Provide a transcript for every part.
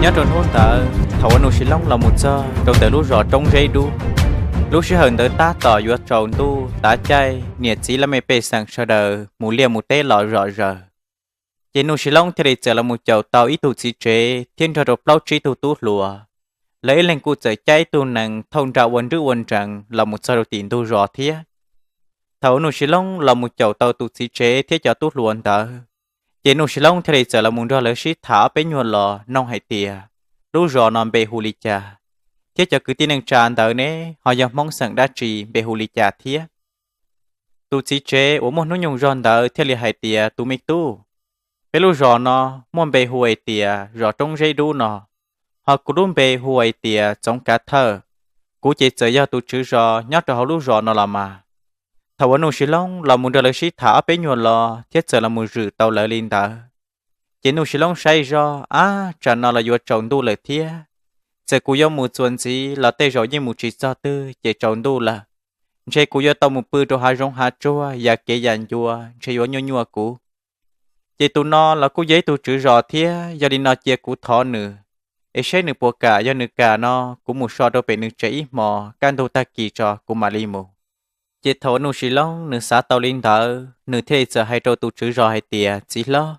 Nyob rau hnub ntawd thaum uas Nuj Sis Loob los mus txog rau ntawm lub zos Roob Zeb Dub, lub sij hawm ntawd tab tom yuav tsaus ntuj tav caij, niam txiv laj mej pej xeem sawv daws mus liaj mus teb los zom zaws. Ces Nuj Sis Loob thiaj li txawm los mus caum tau ib tug txiv tsev thiab nrog rau plaub tsib tug tub hluas, lawv ib leeg kuj txawm caij ib tug nees thauj nra ua nrwb ua nrees los mus txog rau tim ntug zos thiab. Thaum uas Nuj Sis Loob los mus caum tau tus txiv tsev thiab cov tub hluas ntawd, ces Nuj Sis Loob thiaj li txawm los mus nrog lawv sib tham ob peb nyuag los noog hais tias lub zos no npe hu li cas, thiab cov kwv tij neej tsa ntawd ne ho yog Hmoob xeem dab tsi npe hu li cas thiab. Tus txiv tsev uas muaj hnub nyoog zog ntawd thiaj li hais tias, tus me tub, peb lub zos no muaj npe hu hais tias zos Roob Zeb Dub no, ho kuv lub npe hu hais tias Txoov Kav Thawj. Kuv ces txawm yog tus tswv zos nyob rau hauv lub zos no los mas. Thaum uas Nuj Sis Loob los mus nrog lawv sib tham ob peb nyuag los thiab txawm los mus zwm tau lawv li ntawd, ces Nuj Sis Loob saib zoj, ab, tsam no los yuav tsaus ntuj lawm thiab. Txawm kuv yuav mus txuas ntxiv los tej zaum yeej mus tsis txog twg ces tsaus ntuj lawm. Ntshe kuv yuav tau mus pw rau hav zoov hav tsuag, yam kev yam ncua ntshe yuav nyuaj nyuaj kuv. Ces tus no los kuj yog ib tug tswv zos thiab, yog li no cia kuv thov nws, es saib nws puas kam. Yog nws kam no, kuv mus so rau pem nws tsev ib hmos, kaj ntug tag kis tso kuv mam li mus. Ces thaum uas Nuj Sis Loob nws xav tau li ntawd, nws thiaj li txawm hais rau tus tswv zos hais tias, txiv hlob,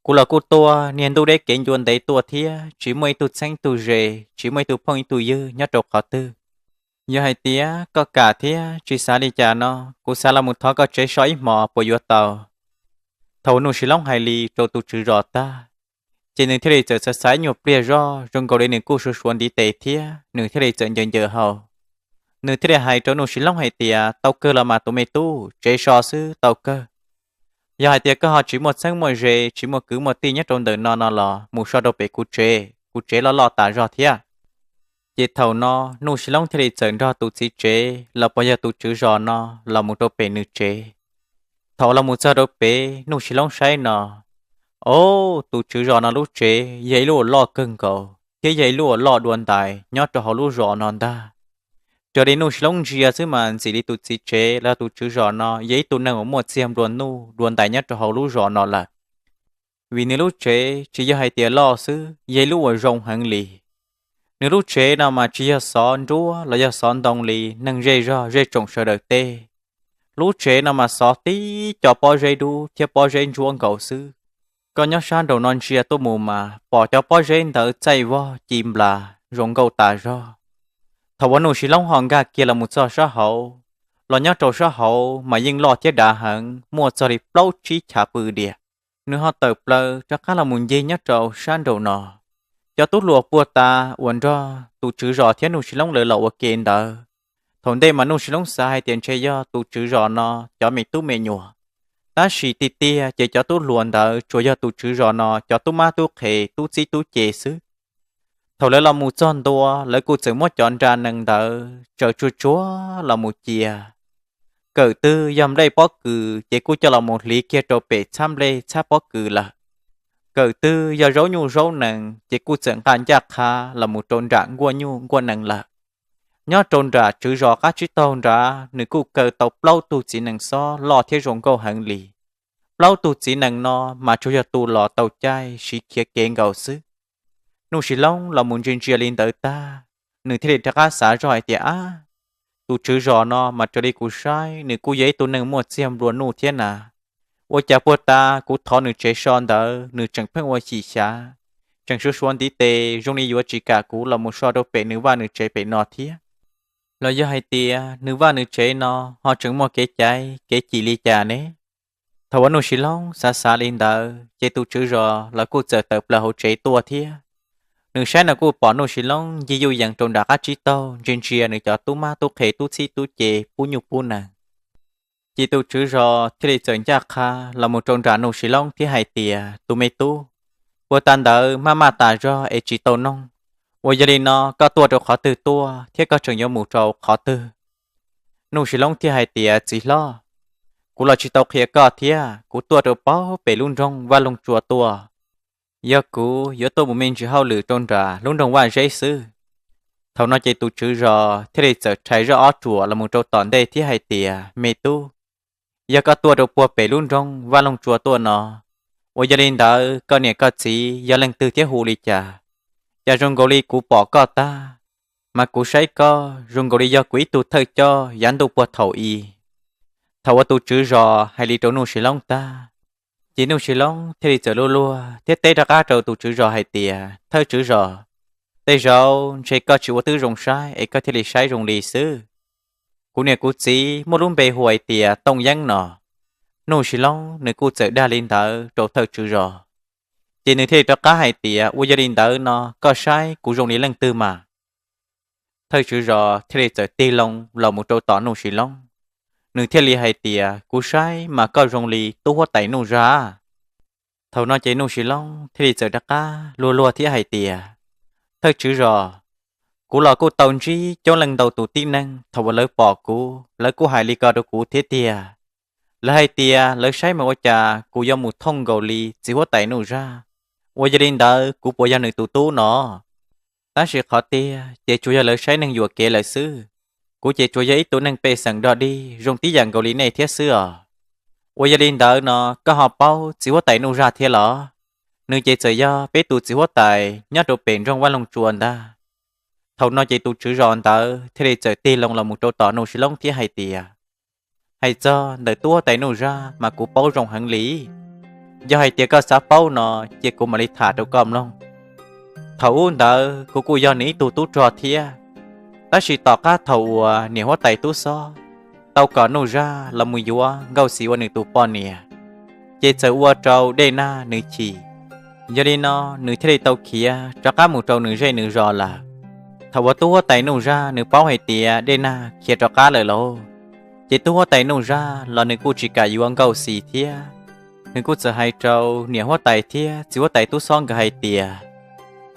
kuv los kuj tuaj niag ntuj deb kev ncua ntev tuaj thiab tsis muaj ib tug txheeb tug ze, tsis muaj ib tug phooj ib tug ywg nyob rau qhov twg. Yog hais tias koj kam thiab tsis xav li cas no, kuv xav los mus thov koj tsev so ib hmos puas yuav tau? Thaum uas Nuj Sis Loob hais li rau tus tswv zos tag, ces nws thiaj li txawm xav xav ib nyuag pliag zoj, zoo nkaus li nws kuj suav suav ntiv tes thiab nws thiaj li txawm ncaws ncaws hau. Nws thiaj li hais rau Nuj Sis Loob hais tias, tau kawg los mas tus me tub, tsev so xwb tau kawg. Yog hais tias koj ho tsis muaj txheeb muaj ze, tsis muaj kwv muaj tij nyob rau ntawm no no los mus so rau pem kuv tsev, kuv tsev loj loj tas zog thiab. Ces thaum no Nuj Sis Loob thiaj li txawm nrog tus txiv tsev los puas yog tus tswv zos no los mus rau pem nws tsev. Thaum los mus txog rau pem, Nuj Sis Loob saib no, o, tus tswv zos no lub tsev yog ib lub uas loj kawg nkaus thiab yog ib lub uas loj dua ntais nyob rau hauv lub zos no ntag. Raws li Nuj Sis Loob ntsia xwb mas ntxim li tus txiv tsev los tus tswv zos no yog ib tug neeg uas muaj txiag nplua nuj dua ntais nyob rau hauv lub zos no lawm. Vim nws lub tsev tsis yog hais tias loj xwb, yog ib lub uas zoo heev li. Nws lub tsev no mas tsis yog xov nruab los yog xov ntoo li, neeg zej zog zej tsoom sawv daws tej. Lub tsev no mas xov tib co pob zeb dub thiab pob zeb ntsuab nkaus xwb. Koj nyob sab nraum no ntsia tuaj mus mas pom cov pob zeb ntawd txaij vog ci nplas zoo nkauj tas zog. Thaum uas Nuj Sis Loob ho nkag kiag los mus txog sab hauv, los nyob rau sab hauv mas yeej loj thiab dav heev, muaj txog li plaub tsib chav pw diam. Nws ho tawm plaws rov qab los mus ncig nyob rau sab nraum no. Cov tub hluas puag ta uas nrog tus tswv zos thiab Nuj Sis Loob lawv los ua ke ntawd, thaum ntej mas Nuj Sis Loob xav hais tias ntshe yog tus tswv zos no cov me tub me nyuam, tab sis tiag tiag ces cov tub hluas ntawd tsuas yog tus tswv zos no cov tub mab tub qhe tub txib tub ce xwb. Thaum lawv los mus txog ntua, lawv kuj txawm muab cov nra nees ntawd tsaws tsuag tsuag los mus cia. Kawm twg yog nplej pob kws ces kuj coj los mus hliv kiag rau pem txhab nplej txhab pob kws lawm. Kawm twg yog zaub nyuj zaub nees ces kuj txawm nqa ncaj qha los mus rau nram nkuaj nyuj nkuaj nees lawm. Nyob rau nram tswv zos qab tsib taug nrad, nws kuj kaw tau plaub tug txiv nees xob loj thiab zoo nkauj heev li. Plaub tug txiv nees no mas tsuas yog tus los tau caij siv khiav kev nkaus xwb. Nuj Sis Loob los mus ntsia ntsia li ntawd tag, nws thiaj li rov qab xav zoj hais tias, ab, tus tswv zos no mas raws li kuv saib nws kuj yog ib tug neeg muaj txiag nplua nuj thiab na. Ua cas puag ta kuv thov nws tsev so ntawd nws tseem pheej ua xyim xyav, tseem suav suav ntiv tes zoo li yuav tsis kam kuv los mus so rau pem nws vaj nws tsev pem no thiab? Los yog hais tias nws vaj nws tsev no ho tseem muaj kev caiv kev cim li cas ne? Thaum uas Nuj Sis Loob xav xav li ntawd ces tus tswv zos los kuj txawm tawm plaws hauv tsev tuaj thiab. Nws saib no kuj pom Nuj Sis Loob ncig yuj yees rau nram qab tsib taug ntsia ntsia nws cov tub mab tub qhe tub txib tub ce pub nyuj pub nees. Ces tus tswv zos thiaj li txawm ncaj qha los mus rau nram Nuj Sis Loob thiab hais tias, tus me tub, puag ta ntawd maj maj tas zog es tsis tau noog. Uas yog li no koj tuaj rau qhov twg tuaj thiab koj tseem yuav mus rau qhov twg? Nuj Sis Loob thiaj hais tias, txiv hlob, kuv los tsis tau qhia koj thiab, kuv tuaj rau paub pem lub nroog Vaj Loog Tsua tuaj. Yog kuv yuav tuaj mus me ntsis hauj lwm rau nram lub nroog Vaj Zeb xwb. Thaum no ces tus tswv zos thiaj li txawm rhais zoj ob ruam los mus rau tom ntej thiab hais tias, me tub, yog koj tuaj rau puag pem lub nroog Vaj Loog Tsua tuaj no, uas yog li ntawd koj niam koj txiv yog leej twg thiab hu li cas? cas zoo nkaus li kuv pom koj tag, mas kuv saib koj zoo nkaus li yog kuv ib tug thawj coj yav ntuj puag thaum i. Thaum uas tus tswv zos hais li rau Nuj Sis Loob tag, ces Nuj Sis Loob thiaj li txawm luag luag thiab teb rov qab rau tus tswv zos hais tias, Thawj tswv zos, tej zaum ntshe koj tsis ua twb zoo saib es koj thiaj li saib zoo li xwb. Kuv niam kuv txiv muaj lub npe hu hais tias Tooj Yeeb no. Nuj Sis Loob nws kuj txawm dag li ntawd rau thawj tswv zos, ces nws thiaj li rov qab hais tias, Ua yog li ntawd no koj saib kuv zoo li leej twg mas? Thawj tswv zos thiaj li txawm tig loo los mus rau tom Nuj Sis Loob, nws thiaj li hais tias, Kuv saib mas koj zoo li tub huab tais Nuj Zaj. Thaum no ces Nuj Sis Loob thiaj li txawm rov qab luag luag thiab hais tias, Thawj tswv zos, kuv los kuj tau ntsib coob leej ntau tus tib neeg thaum uas lawv pom kuv lawv kuj hais li ko rau kuv thiab tiag. Lawv hais tias lawv saib mas ua cas kuv yuav mus thooj nkaus li txiv huab tais Nuj Zaj. Ua yog li ntawd kuv puas yog nws tus tub no? Tab sis qhov tiag ces tsuas yog lawv saib neeg yuam kev lawm xwb. Kuv ces tsuas yog ib tug neeg pej xeem dog dig zoo tib yam nkaus li nej thiab xwb os. Ua yog li ntawd no koj ho paub txiv huab tais Nuj Zaj thiab los? Nws ces txawm yog peb tus txiv huab tais nyob rau pem nroog Vaj Loog Tsua ntag. Thaum no ces tus tswv zos ntawd thiaj li txawm tig loo los mus rau tom Nuj Sis Loob thiab hais tias, Hais txog ntawm tub huab tais Nuj Zaj mas kuv paub zoo heev li. Yog hais tias koj xav paub no, cia kuv mam li tham rau koj mloog. Thaum ub ntawd kuv kuj yog nws ib tug tub rog thiab, tab sis tom qab thaum uas niam huab tais tub xob tau kom Nuj Zaj los mus yuav Nkauj Xis ua nws tus poj niam, ces txawm ua rau Dej Nag nws chim. Yog li no nws thiaj li tau khiav rov qab mus rau nws zej nws zos lawm. Thaum uas tub huab tais Nuj Zaj nws paub hais tias Dej Nag khiav rov qab lawm lauj, ces tub huab tais Nuj Zaj los nws kuj tsis kam yuav Nkauj Xis thiab. Nws kuj txawm hais rau niam huab tais thiab txiv huab tais tub xob nkawd hais tias,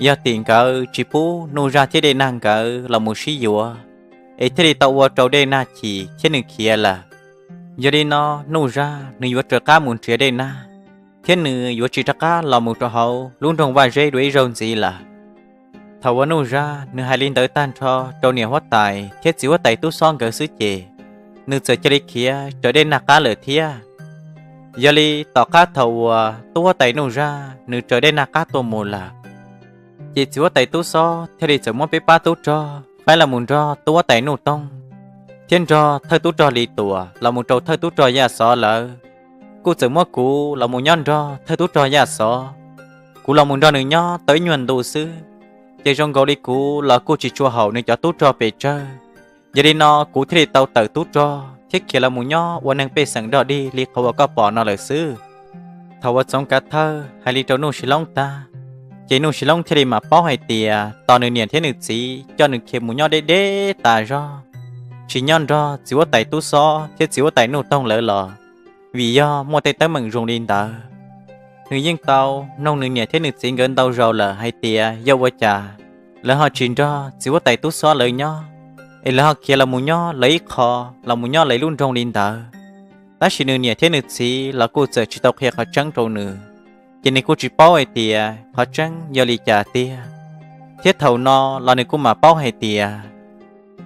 yog tim nkawd tsis pub Nuj Zaj thiab Dej Nag nkawd los mus sib yuav, es thiaj li tau ua rau Dej Nag chim thiab nws khiav lawm. Yog li no Nuj Zaj nws yuav raws qab mus nrhiav Dej Nag, thiab nws yuav tsis rov qab los mus rau hauv lub nroog Vaj Zeb dua ib zaug ntxiv lawm. Thaum uas Nuj Zaj nws hais li ntawd tag nrho rau niam huab tais thiab txiv huab tais tub xob nkawd xwb ces, nws txawm cia li khiav raws Dej Nag qab lawm thiab. Yog li tom qab thaum uas tub huab tais Nuj Zaj nws raws Dej Nag qab tuaj mus lawm, ces txiv huab tais tub xob thiaj li txawm muab peb pab tub rog faib los mus nrog tub huab tais Nuj Toog thiab nrog thawj tub rog Lis Tuam los mus rau thawj tub rog Yaj Xov lawv. Kuj txawm muab kuv los mus nyob nrog thawj tub rog Yaj Xov. Kuv los mus nrog nws nyob tau ib nyuag ntu xwb, ces zoo nkaus li kuv los kuj tsis tshua haum nws cov tub rog pes tsawg. Yog li no kuv thiaj li tau tawm tub rog thiab khiav los mus nyob ua neeg pej xeem dog dig li qhov uas koj pom no lawm xwb. Thaum uas Txoov Kav Thawj hais li rau Nuj Sis Loob tag, ces Nuj Sis Loob thiaj li mam paub hais tias tos nws niam thiab nws txiv coj nws khiav mus nyob deb deb tas zog, tsis nyob nrog txiv huab tais tub xob thiab txiv huab tais Nuj Toog lawv los, vim yog muaj tej teeb meem zoo li ntawd. Nws yeej tau noog nws niam thiab nws txiv nkawd ntau zaus lawm hais tias yog ua cas lawv ho tsis nrog txiv huab tais tub xob lawv nyob, es lawv ho khiav los mus nyob lawv ib qho, los mus nyob lawv ib lub nroog li ntawd. Tab sis nws niam thiab nws txiv los kuj txawm tsis tau qhia qhov tseeb rau nws, ces nws kuj tsis paub hais tias qhov tseeb yog li cas tiag. Thiab thaum no los nws kuj mam paub hais tias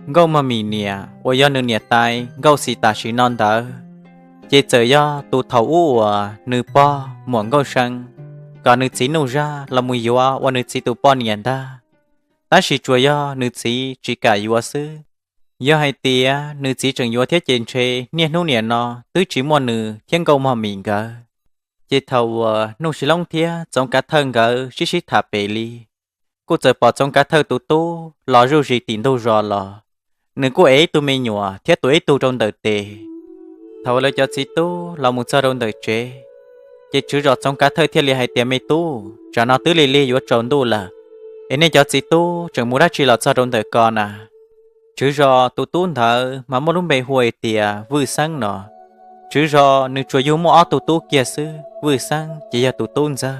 Nkauj Mog Mim niam uas yog nws niam tais Nkauj Xis tam sim no ntawd, ces txawm yog tus thaum ub uas nws pog muam Nkauj See kom nws txiv Nuj Zaj los mus yuav ua nws txiv tus poj niam ntag. Tab sis tsuas yog nws txiv tsis kam yuav xwb. Yog hais tias nws txiv tseem yuav thiab ces ntshe niaj hnub niam no twb tsis muaj nws thiab Nkauj Mog Mim nkawd. Ces thaum uas Nuj Sis Loob thiab Txoov Kav Thawj nkawd sib sib tham pem li, kuj txawm pom Txoov Kav Thawj tus tub los zuj zus tim ntug zos los, nws kuj ev ib tug me nyuam thiab tuav ib tug rau ntawm tes. Thaum uas lawv cov txiv tub los mus txog rau ntawm tsev, ces tswv zos Txoov Kav Thawj thiaj li hais tias, Me tub, tsam no twb lig lig yuav tsaus ntuj lawm, es nej cov txiv tub tseem mus dab tsi los txog rau ntawm ko na? Tswv zos tus tub ntawd mas muaj lub npe hu hais tias Vwj Xeeb no. Tswv zos nws tsuas yug muaj ob tug tub kiag xwb, Vwj Xeeb ces yog tus tub ntxawg.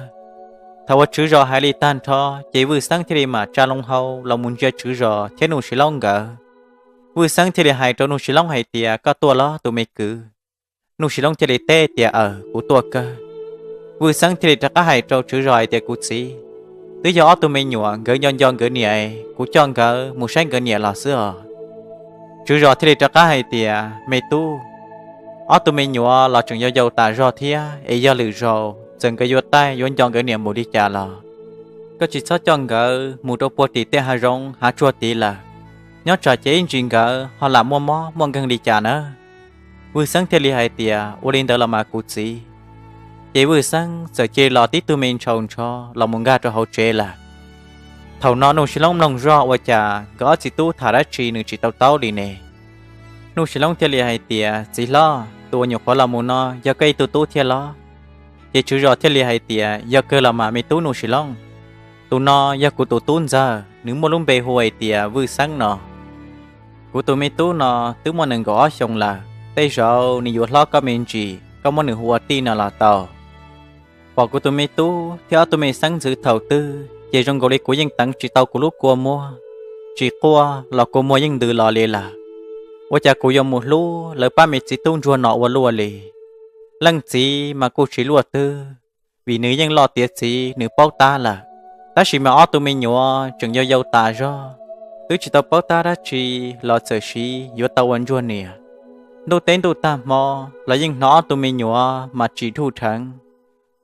Thaum uas tswv zos hais li tag nrho, ces Vwj Xeeb thiaj li mam tsa loo hau los mus ntsia tswv zos thiab Nuj Sis Loob nkawd. Vwj Xeeb thiaj li hais rau Nuj Sis Loob hais tias, Koj tuaj los tus me kwv? Nuj Sis Loob thiaj li teb tias, Aws, kuv tuaj kawg. Vwj Xeeb thiaj li rov qab hais rau tswv zos hais tias, Kuv txiv, twb yog ob tug me nyuam nkawd nco nco nkawd niam, kuv coj nkawd mus saib nkawd niam los xwb os. Tswv zos thiaj li rov qab hais tias, Me tub, ob tug me nyuam los tseem yau yau tas zog thiab, es yog lwm zaus txawm nkawd yuav taij yuav nco nkawd niam mus li cas los Koj tsis txhob coj nkawd mus rau puag tim tej hav zoov hav tsuag tid lawm. Nyob tsam ces ib ntsis nkawd ho lam muaj mob muaj nkeeg li cas na. Vwj Xeeb thiaj li hais tias, Ua li ntawd los mas kuv txiv. Ces Vwj Xeeb txawm cia li los tib tug me ntshaus ntsho los mus nkag rau hauv tsev lawm. Thaum no Nuj Sis Loob mloog zog ua cas nkawd ob txiv tub tham dab tsi nws tsis tau taub li ne. Nuj Sis Loob thiaj li hais tias, Txiv hlob, tus uas nyuam qhuav los mus no yog koj ib tug tub thiab los? Ces tswv zos thiaj li hais tias, Yog kawg los mas me tub Nuj Sis Loob. Tus no yog kuv tus tub ntxawg, nws muaj lub npe hu hais tias Vwj Xeeb no. Kuv tus me tub no twb muaj nees nkaum ob xyoos lawm, tej zaum nws yuav hlob koj me ntsis, koj muab nws hu ua tij no los tau. Pom kuv tus me tub thiab ob tug me xeeb ntxwv thaum twg ces zoo nkaus li kuv yeej teev tsis tau kuv lub kua muag, tsis quaj los kua muag yeej ntws los li lawm. Ua cas kuv yuav mus hlub lawv pab me txiv tub ntsuag no ua luaj li? Leej txiv mas kuj tsis luaj twg, vim nws yeej loj tiav txiv nws paub tab lawm, tab sis mas ob tug me nyuam tseem yau yau tas zog, twb tsis tau paub tab dab tsi los txawm siv yuav tau ua ntsuag niam. Ntuj teb ntuj tag hmo los yeej hnov ob tug me nyuam mas tsim dhuj dheev,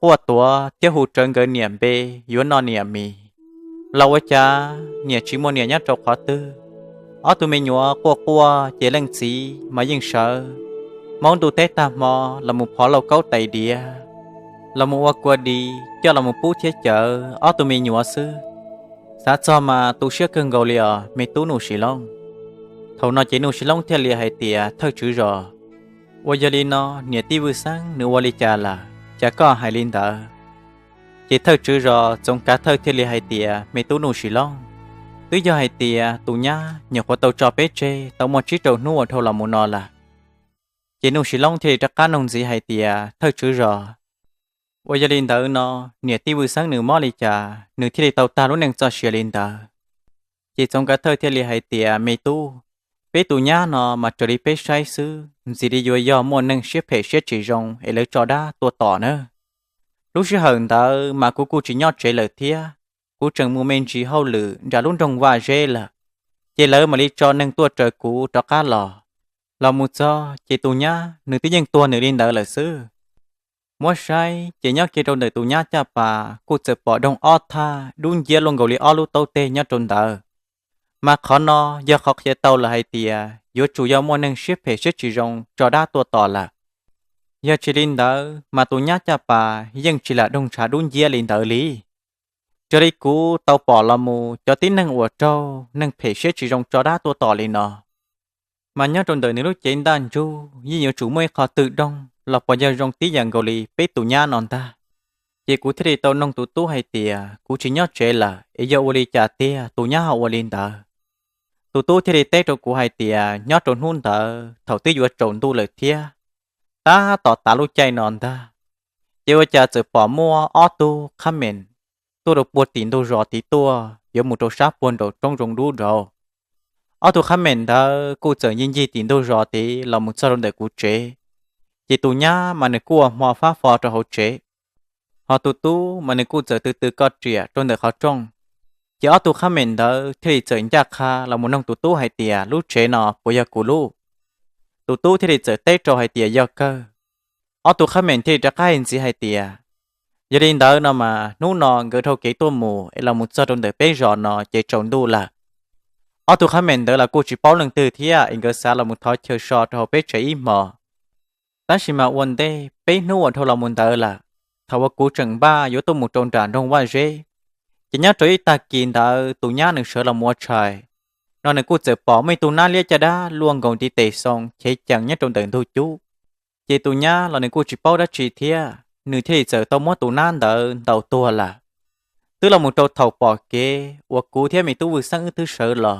quaj tuav thiab hu rawv nkawd niam npe, yuav noj niam mis los ua cas niam tsis muaj niam nyob rau qhov twg. Ob tug me nyuam quaj quaj ces leej txiv mas yeej sawv, maub ntuj teb tag hmo los mus phov lauj kaub tais diav, los mus ua kua dis coj los mus pub thiab cawv ob tug me nyuam xwb. Xav txog mas tu siab kawg nkaus li os me tub Nuj Sis Loob. Thaum no ces Nuj Sis Loob thiaj li hais tias, Thawj tswv zos, uas yog li no niam tij Vwj Xeeb nws ua li cas lawm, cas koj hais li ntawd? Ces thawj tswv zos Txoov Kav Thawj thiaj li hais tias, Me tub Nuj Sis Loob, twb yog hais tias tus nyab nyuam qhuav tau tso peb tseg tau muaj tsib rau hnub ua dhau los mus no lawm. Ces Nuj Sis Loob thiaj li rov qab noog ntxiv hais tias, Thawj tswv zos, uas yog li ntawd no niam tij Vwj Xeeb nws mob li cas nws thiaj li tau tag lub neej txoj sia li ntawd? Ces Txoov Kav Thawj thiaj li hais tias, Me tub, peb tus nyab no mas raws li peb saib xwb ntxim li yuav yog muaj neeg siab phem siab tsis zoo es lawv tso dab tuaj tom na. Lub sij hawm ntawd mas kuv kuj tsis nyob tsev lawm thiab, kuv tseem mus me ntsis hauj lwm nram lub nroog Vaj Zeb lawm, ces lawv mam li tso neeg tuaj raws kuv rov qab los. Los mus txog ces tus nyab nws twb yeej tuag nws li ntawd lawm xwb. Muab saib ces nyob kiag rau ntawm tus nyab caj pas kuj txawm pom doog ob thaj dub nciab luaj nkaus li ob lub taub teg nyob rau ntawd. Mas qhov no yog qhov qhia tau lawm hais tias yuav tsum yog muaj neeg siab phem siab tsis zoo tso dab tuaj tom lawm. Yog tsis li ntawd mas tus nyab caj pas yeej tsis lam doog ntshav dub nciab li ntawd li. Raws li kuv tau pom los mus cov tib neeg uas raug neeg phem siab tsis zoo tso dab tuaj tom li no, mas nyob rau ntawm nws lub cev ntaj ntsug yeej yuav tsum muaj ib qho twg doog los puas yog zoo tib yam nkaus li peb tus nyab no ntag. Ces kuv thiaj li tau noog tus tub hais tias, Kuv tsis nyob tsev lawm es yog ua li cas tiag tus nyab ho ua li ntawd? Tus tub thiaj li teb rau kuv hais tias, Nyob rau hnub ntawd thaum twb yuav tsaus ntuj lawm thiab, tab tom tav lub caij no ntag, ces ua cas txawm pom muaj ob tug qhab meem tuaj rau puag tim ntug zos tid tuaj yuav mus rau sab puag nraum roob zoov dub nraud. Ob tug qhab meem ntawd kuj txawm ncig ncig tim ntug zos tid los mus txog rau ntawm kuv tsev, ces tus nyab mas nws kuj ua hmo fab fo rau hauv tsev, ho tus tub mas nws kuj txawm tw tw koj riam rau ntawm qhov rooj. Ces ob tug qhab meem ntawd thiaj li txawm ncaj qha los mus noog tus tub hais tias, Lub tsev no puas yog kuv lub? Tus tub thiaj li txawm teb rau hais tias, Yog kawg. Ob tug qhab meem thiaj li rov qab hais ntxiv hais tias, Yog li ntawd no mas hnub no nkawd dhau kev tuaj mus es los mus txog rau ntawm peb zos no ces tsaus ntuj lawm. Ob tug qhab meem ntawd los kuj tsis paub leej twg thiab es nkawd xav los mus thov chaw so rau hauv peb tsev ib hmos. Tab sis mas ua ntej peb hnub uas dhau los mus ntawd lawm, thaum uas kuv tseem npaj yuav tuaj mus rau nram nroog Vaj Zeb, ces nyob rau ib tag kis ntawd tus nyab nws sawv los mus ua tshais no nws kuj txawm pom muaj ib tug nab liab caj dab luaj nkaus ntiv tes xoo chev cees nyob rau ntawm ntug cub. Ces tus nyab los nws kuj tsis paub dab tsi thiab, nws thiaj li txawm tau muab tus nab ntawd ntaus tuag lawm. Twb los mus rau thaum pom kev uas kuv thiab me tub Vwj Xeeb wb twb sawv los,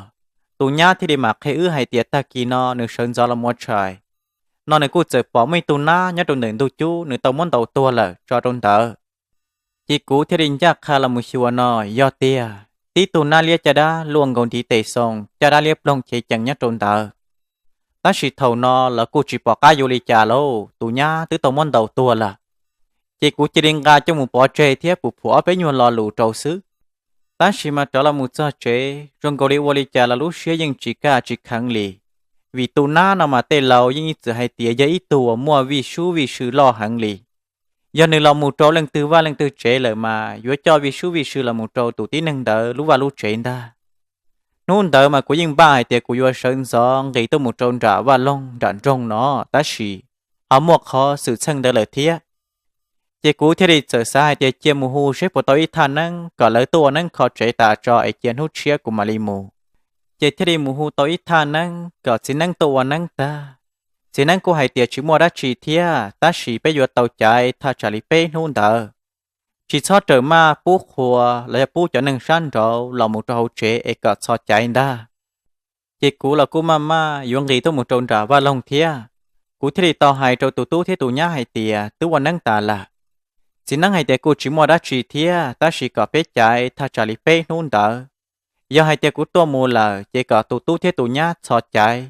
tus nyab thiaj li mam qhia wb hais tias tag kis no nws sawv ntxov los mus ua tshais no nws kuj txawm pom muaj ib tug nab nyob rau ntawm ntug cub nws tau muab ntaus tuag lawm tso rau ntawd. Ces kuv thiaj li ncaj qha los mus xyuas no yog tiag, tib tug nab liab caj dab luaj nkaus ntiv tes xoo caj dab liab ploog chev cees nyob rau ntawd. Tab sis thaum no lawv kuj tsis pom qab yuav li cas lauj, tus nyab twb tau muab ntaus tuag lawm. Ces kuv cia li nqa coj mus pov tseg thiab pum phuam ob peb nyuag lo lus rau xwb. Tab sis mas rov los mus txog tsev zoo nkaus li ua li cas los lub siab yeej tsis kaj tsis kheev li, vim tus nab no mas tej laus yeej ib txwm hais tias yog ib tug uas muaj vij sub vij sw loj heev li. Yog nws los mus rau leej twg vaj leej twg tsev lawm mas yuav coj vij sub vij sw los mus rau tus tib neeg ntawd lub vaj lub tsev ntag. Hnub ntawd mas kuv yeej npaj hais tias kuv yuav sawv ntxov nqis tuaj mus rau nram vaj loog nram nroog no, tab sis ho muaj qhov xwm txheej ntawd lawm thiab. Ces kuv thiaj li txawm xav hais tias cia mus hu seb puas tau ib thaj neeb kom lawv tuaj ua neeb kho tsev tas tso es cia hnub tshiab kuv mam li mus. Ces thiaj li mus hu tau ib thaj neeb kom txiv neeb tuaj ua neeb tag. Txiv neeb kuj hais tias tsis muaj dab tsi thiab, tab sis peb yuav tau caiv thaj tsam li peb hnub ntawd, tsis txhob rawm maj pub qhua los yog pub cov neeg sab nraud los mus rau hauv tsev es kom txhos caiv ntag. Ces kuv los kuj maj maj yuav nqis tuaj mus rau nram vaj loog thiab. Kuv thiaj li tau hais rau tus tub thiab tus nyab hais tias twb ua neeb tas lawm. Txiv neeb hais tias kuj tsis muaj dab tsi thiab, tab sis kom peb caiv thaj tsam li peb hnub ntawd. Yog hais tias kuv tuaj mus lawm ces kom tus tub thiab tus nyab txhos caiv,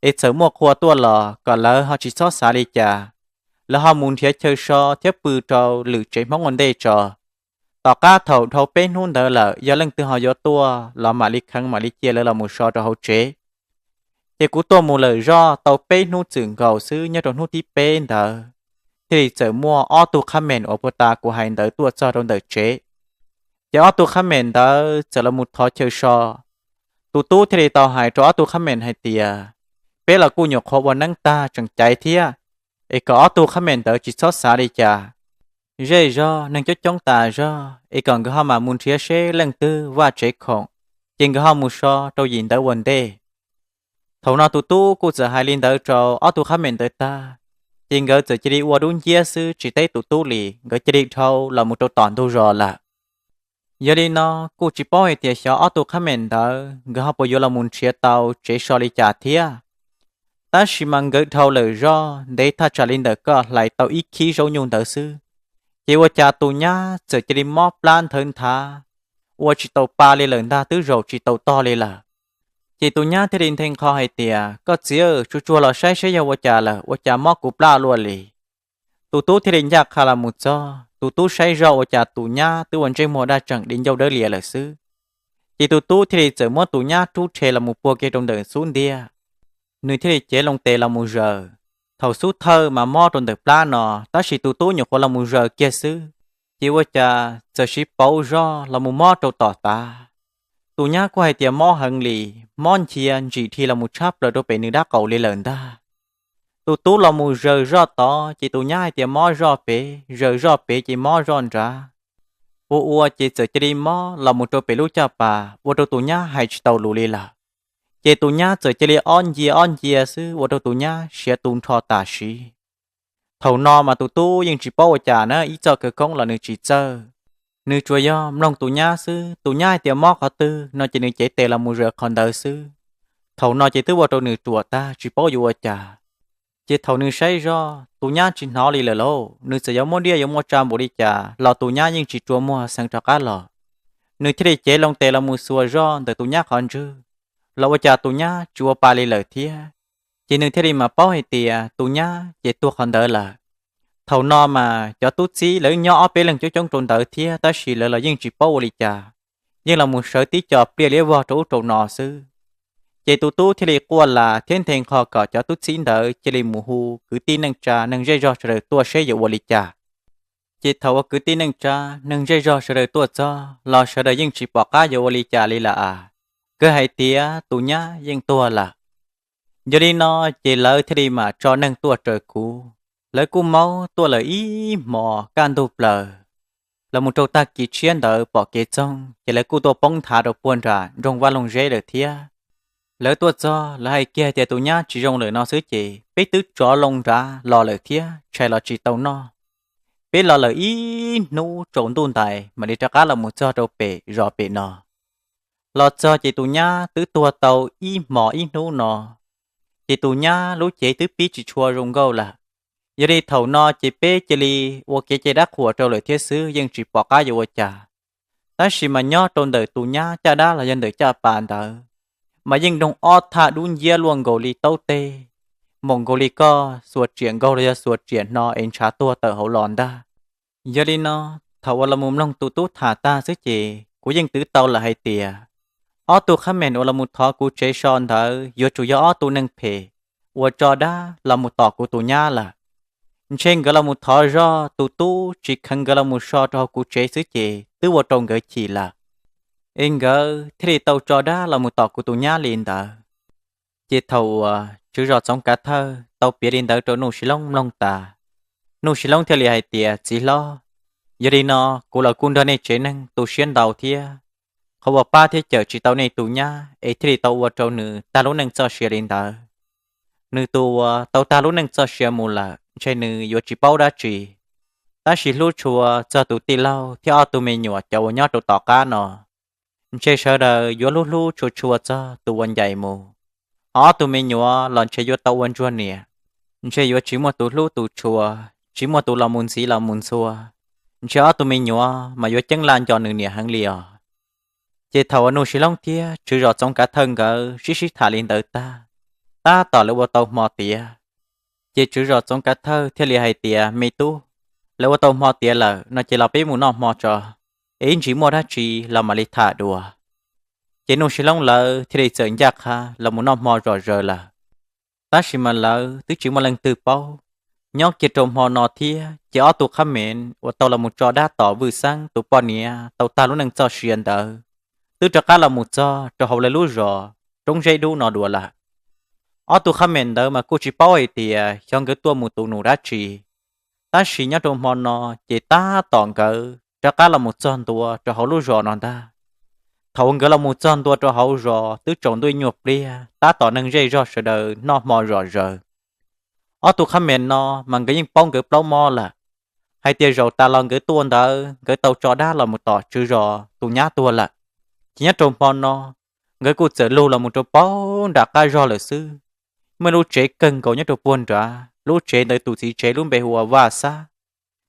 es txawm muaj qhua tuaj los kom lawv ho tsis txhob xav li cas, lawv ho mus nrhiav chaw so thiab pw rau lwm tsev Hmoob ua ntej tso. Tom qab thaum dhau peb hnub ntawd lawm yog leej twg ho yuav tuaj los mam li kheev mam li cia lawv los mus so rau hauv tsev. Ces kuv tuaj mus lawm zoj tau peb hnub txwm nkaus xwb, nyob rau hnub thib peb ntawd thiaj li txawm muaj ob tug qhab meem uas puag ta kuv hais ntawd tuaj txog rau ntawm tsev. Ces ob tug qhab meem ntawd txawm los mus thov chaw so. Tus tub thiaj li tau hais rau ob tug qhab meem hais tias peb los kuj nyuam qhuav ua neeb tag tseem caiv thiab, es kom ob tug qhab meem ntawd tsis txhob xav li cas. Zej zog neeg coob coob tas zog es kom nkawd ho mam mus nrhiav seb leej twg vaj tsev khoom, ces nkawd ho mus so rau yim ntawd ua ntej. Thaum no tus tub kuj txawm hais li ntawd rau ob tug qhab meem ntawd tag, ces nkawd txawm cia li ua dub nciab xwb tsis teb tus tub li, nkawd cia li dhau los mus rau tom ntug zos lawm. Yog li no kuj tsis paub hais tias xyov ob tug qhab meem ntawd nkawd ho puas yuav los mus nrhiav tau tsev so li cas thiab. Tab sis mas nkawd dhau lawm zoj ntev thaj tsam li ntawm koj hlais tau ib khib zaub nyuj ntawd xwb, ces ua cas tus nyab txawm cia li mob plab nthawv nthav, ua tsis tau pa li lawm ntag, twb zaum tsis tau tog li lawm. Ces tus nyab thiaj li nthe nqho hais tias koj txiv, tsuag tsuag los saib seb yog ua cas lawm ua cas mob kuv plab luaj li. Tus tub thiaj li ncaj qha los mus txog, tus tub saib zoj ua cas tus nyab twb ua ntsej muag daj tseem di ncauj dawb lias lawm xwb. Ces tus tub thiaj li txawm muab tus nyab rub rhe los mus puag kiag rau ntawm xub ntiag, nws thiaj li cev loo tes los mus zaws. Thaum xub thawj mas mob rau ntawm plab no, tab sis tus tub nyuam qhuav los mus zaws kiag xwb, ces ua cas txawm siv pauv zog los mus mob rau tom tav. Tus nyab kuj hais tias mob heev li, mob nchiav ntsim dhi los mus tshab plaws rau pem nws dab qaum li lawm ntag. Tus tub los mus zaws zoj tod ces tus nyab hais tias mob zoj pem, zaws zoj pem ces mob zoj nrad. Ua ua ces txawm cia li mob los mus rau pem lub caj pas ua rau tus nyab hais tsis tau lus li lawm. Ces tus nyab txawm cia li ob ncia ob ncia xwb ua rau tus nyab siav tu nrho tam sim. Thaum no mas tus tub yeej tsis paub ua cas na, ib txoj khawv koob los nws tsis txawj. Nws tsuas yog mloog tus nyab xwb, tus nyab hais tias mob qhov twg no ces nws cev tes los mus zaws qhov ntawd xwb. Thaum no ces twb ua rau nws ruam tag tsis paub yuav ua cas. Ces thaum nws saib zoj tus nyab tsis hnov li lawm lauj, nws txawm yuav muab diaj yuav muab tsa npaum li cas los tus nyab yeej tsis rua muag xeev rov qab los. Nws thiaj li cev loo tes los mus xuas zoj ntawm tus nyab qhov ntswg, los ua cas tus nyab tsis ua pa li lawm thiab. Ces nws thiaj li mam paub hais tias tus nyab ces tuag qhov ntawd lawm. Thaum no mas cov tub txib lawv nyob ob peb leeg coob coob rau ntawd thiab, tab sis lawv los yeej tsis paub ua li cas, yeej los mus sawv tib co pliaj liab vog rau ub rau no xwb. Ces tus tub thiaj li quaj las thiab nthe nqho kom cov tub txib ntawd cia li mus hu kwv tij neej tsa neeg zej zog sawv daws tuaj seb yuav ua li cas. Ces thaum uas kwv tij neej tsa neeg zej zog sawv daws tuaj txog los sawv daws yeej tsis pom qab yuav ua li cas li lawm as, kawg hais tias tus nyab yeej tuag lawm. Yog li no ces lawv thiaj li mam tso neeg tuaj raws kuv. Lawv kuj maub tuaj lawm ib hmos kaj ntug plaws, los mus rau tag kis tshiab ntawd pom kev txoog ces lawv kuj tuaj poob nthav rau puag nram nroog Vaj Loog Zeb lawm thiab. Lawv tuaj txog lawv hais kiag tias tus nyab tsis zoo lawm no xwb ces peb twb tsov loo nrad los lawm thiab tshais los tsis tau noj. Peb los lawm ib hnub tsaus ntuj ntais mam li rov qab los mus txog rau pem zos pem no. Los txog ces tus nyab twb tuag tau ib hmos ib hnub no, ces tus nyab lub cev twb pib tsis tshua zoo nkauj lawm. Yog li thaum no ces peb cia li ua kev cai dab qhuas rau lawm thiab xwb, yeej tsis pom qab yuav ua cas. Tab sis mas nyob rau ntawm tus nyab caj dab los yog ntawm caj pas ntawd, mas yeej doog ob thaj dub nciab luaj nkaus li taub teg, maum nkaus li koj xuas riam nkaug los yog xuas riam hno es ntshav tuag tawm hauv los ntag. Yog li no, thaum uas los mus mloog tus tub tham tag xwb ces kuv yeej twv tau lawm hais tias ob tug qhab meem uas los mus thov kuv tsev so ntawd yuav tsum yog ob tug neeg phem uas tso dab los mus tom kuv tus nyab lawm. Ntshe nkawd los mus thov zog tus tub tsis kheev nkawd los mus so rau hauv kuv tsev xwb ces twb ua rau nkawd chim lawm, es nkawd thiaj li tau tso dab los mus tom kuv tus nyab li ntawd. Ces thaum uas tswv zos Txoov Kav Thawj tau piav li ntawd rau Nuj Sis Loob mloog tas, Nuj Sis Loob thiaj li hais tias, Txiv hlob, yog li no kuv los kuj nrog nej tsev neeg tu siab ntau thiab, qhov uas pab thiab cawm tsis tau nej tus nyab es thiaj li tau ua rau nws tag lub neej txoj sia li ntawd. Nws tus uas tau tag lub neej txoj sia mus lawm ntshe nws yuav tsis paub dab tsi, tab sis hlub tshua txog tus tij laug thiab ob tug me nyuam cov uas nyob rau tom qab no, ntshe sawv daws yuav hlub hlub tshua tshua txog tus uas ncaim mus. Ho ob tug me nyuam los ntshe yuav tau ua ntsuag niam, ntshe yuav tsis muaj tus hlub tus tshua, tsis muaj tus los mus ntxiv los mus ntxhua, ntshe ob tug me nyuam mas yuav ceeb laj nco nws niam heev li os. Ces thaum uas Nuj Sis Loob thiab tswv zos Txoov Kav Thawj nkawd sib sib tham li ntawd tag, tab tom lawv ua tau hmo tiav, ces tswv zos Txoov Kav Thawj thiaj li hais tias, Me tub, lawv ua tau hmo tiav lawm no ces los peb mus noj hmo tso, es ib ntsis muaj dab tsi los mam li tham dua. Ces Nuj Sis Loob lawv thiaj li txawm ncaj qha los mus noj hmo zom zaws lawm. Tab sis mas lawv twb tsis muaj leej twg paub, nyob kiag rau hmo no thiab ces ob tug qhab mees uas tau los mus tso dab tom Vwj Xeeb tus poj niam tau tag lub neej txoj sia ntawd twb rov qab los mus txog rau hauv lawv lub zos Roob Zeb Dub no dua lawm. Ob tug qhab mees ntawd mas kuj tsis paub hais tias xyov nkawd tuaj mus tus num dab tsi, tab sis nyob rau hmo no ces tab tom nkawd rov qab los mus txog ntua rau hauv lub zos no ntag. Thaum uas nkawd los mus txog ntua rau hauv zos twb tsaus ntuj nyuag pliag tab tom neeg zej zog sawv daws noj hmo zom zaws. Ob tug qhab mees no mas nkawd yeej paub nkawd plaub mob lawm, hais tias zaum tas los nkawd tuaj ntawd nkawd tau tso dab los mus tom tswv zos tus nyab tuag lawm. Ces nyob rau hmo no nkawd kuj txawm lug los mus rau paub nram qab zog lawm xwb. Muaj lub tsev kawg nkaus nyob rau puag nrad, lub tsev ntawd tus txiv tsev lub npe hu ua Vaj Xab.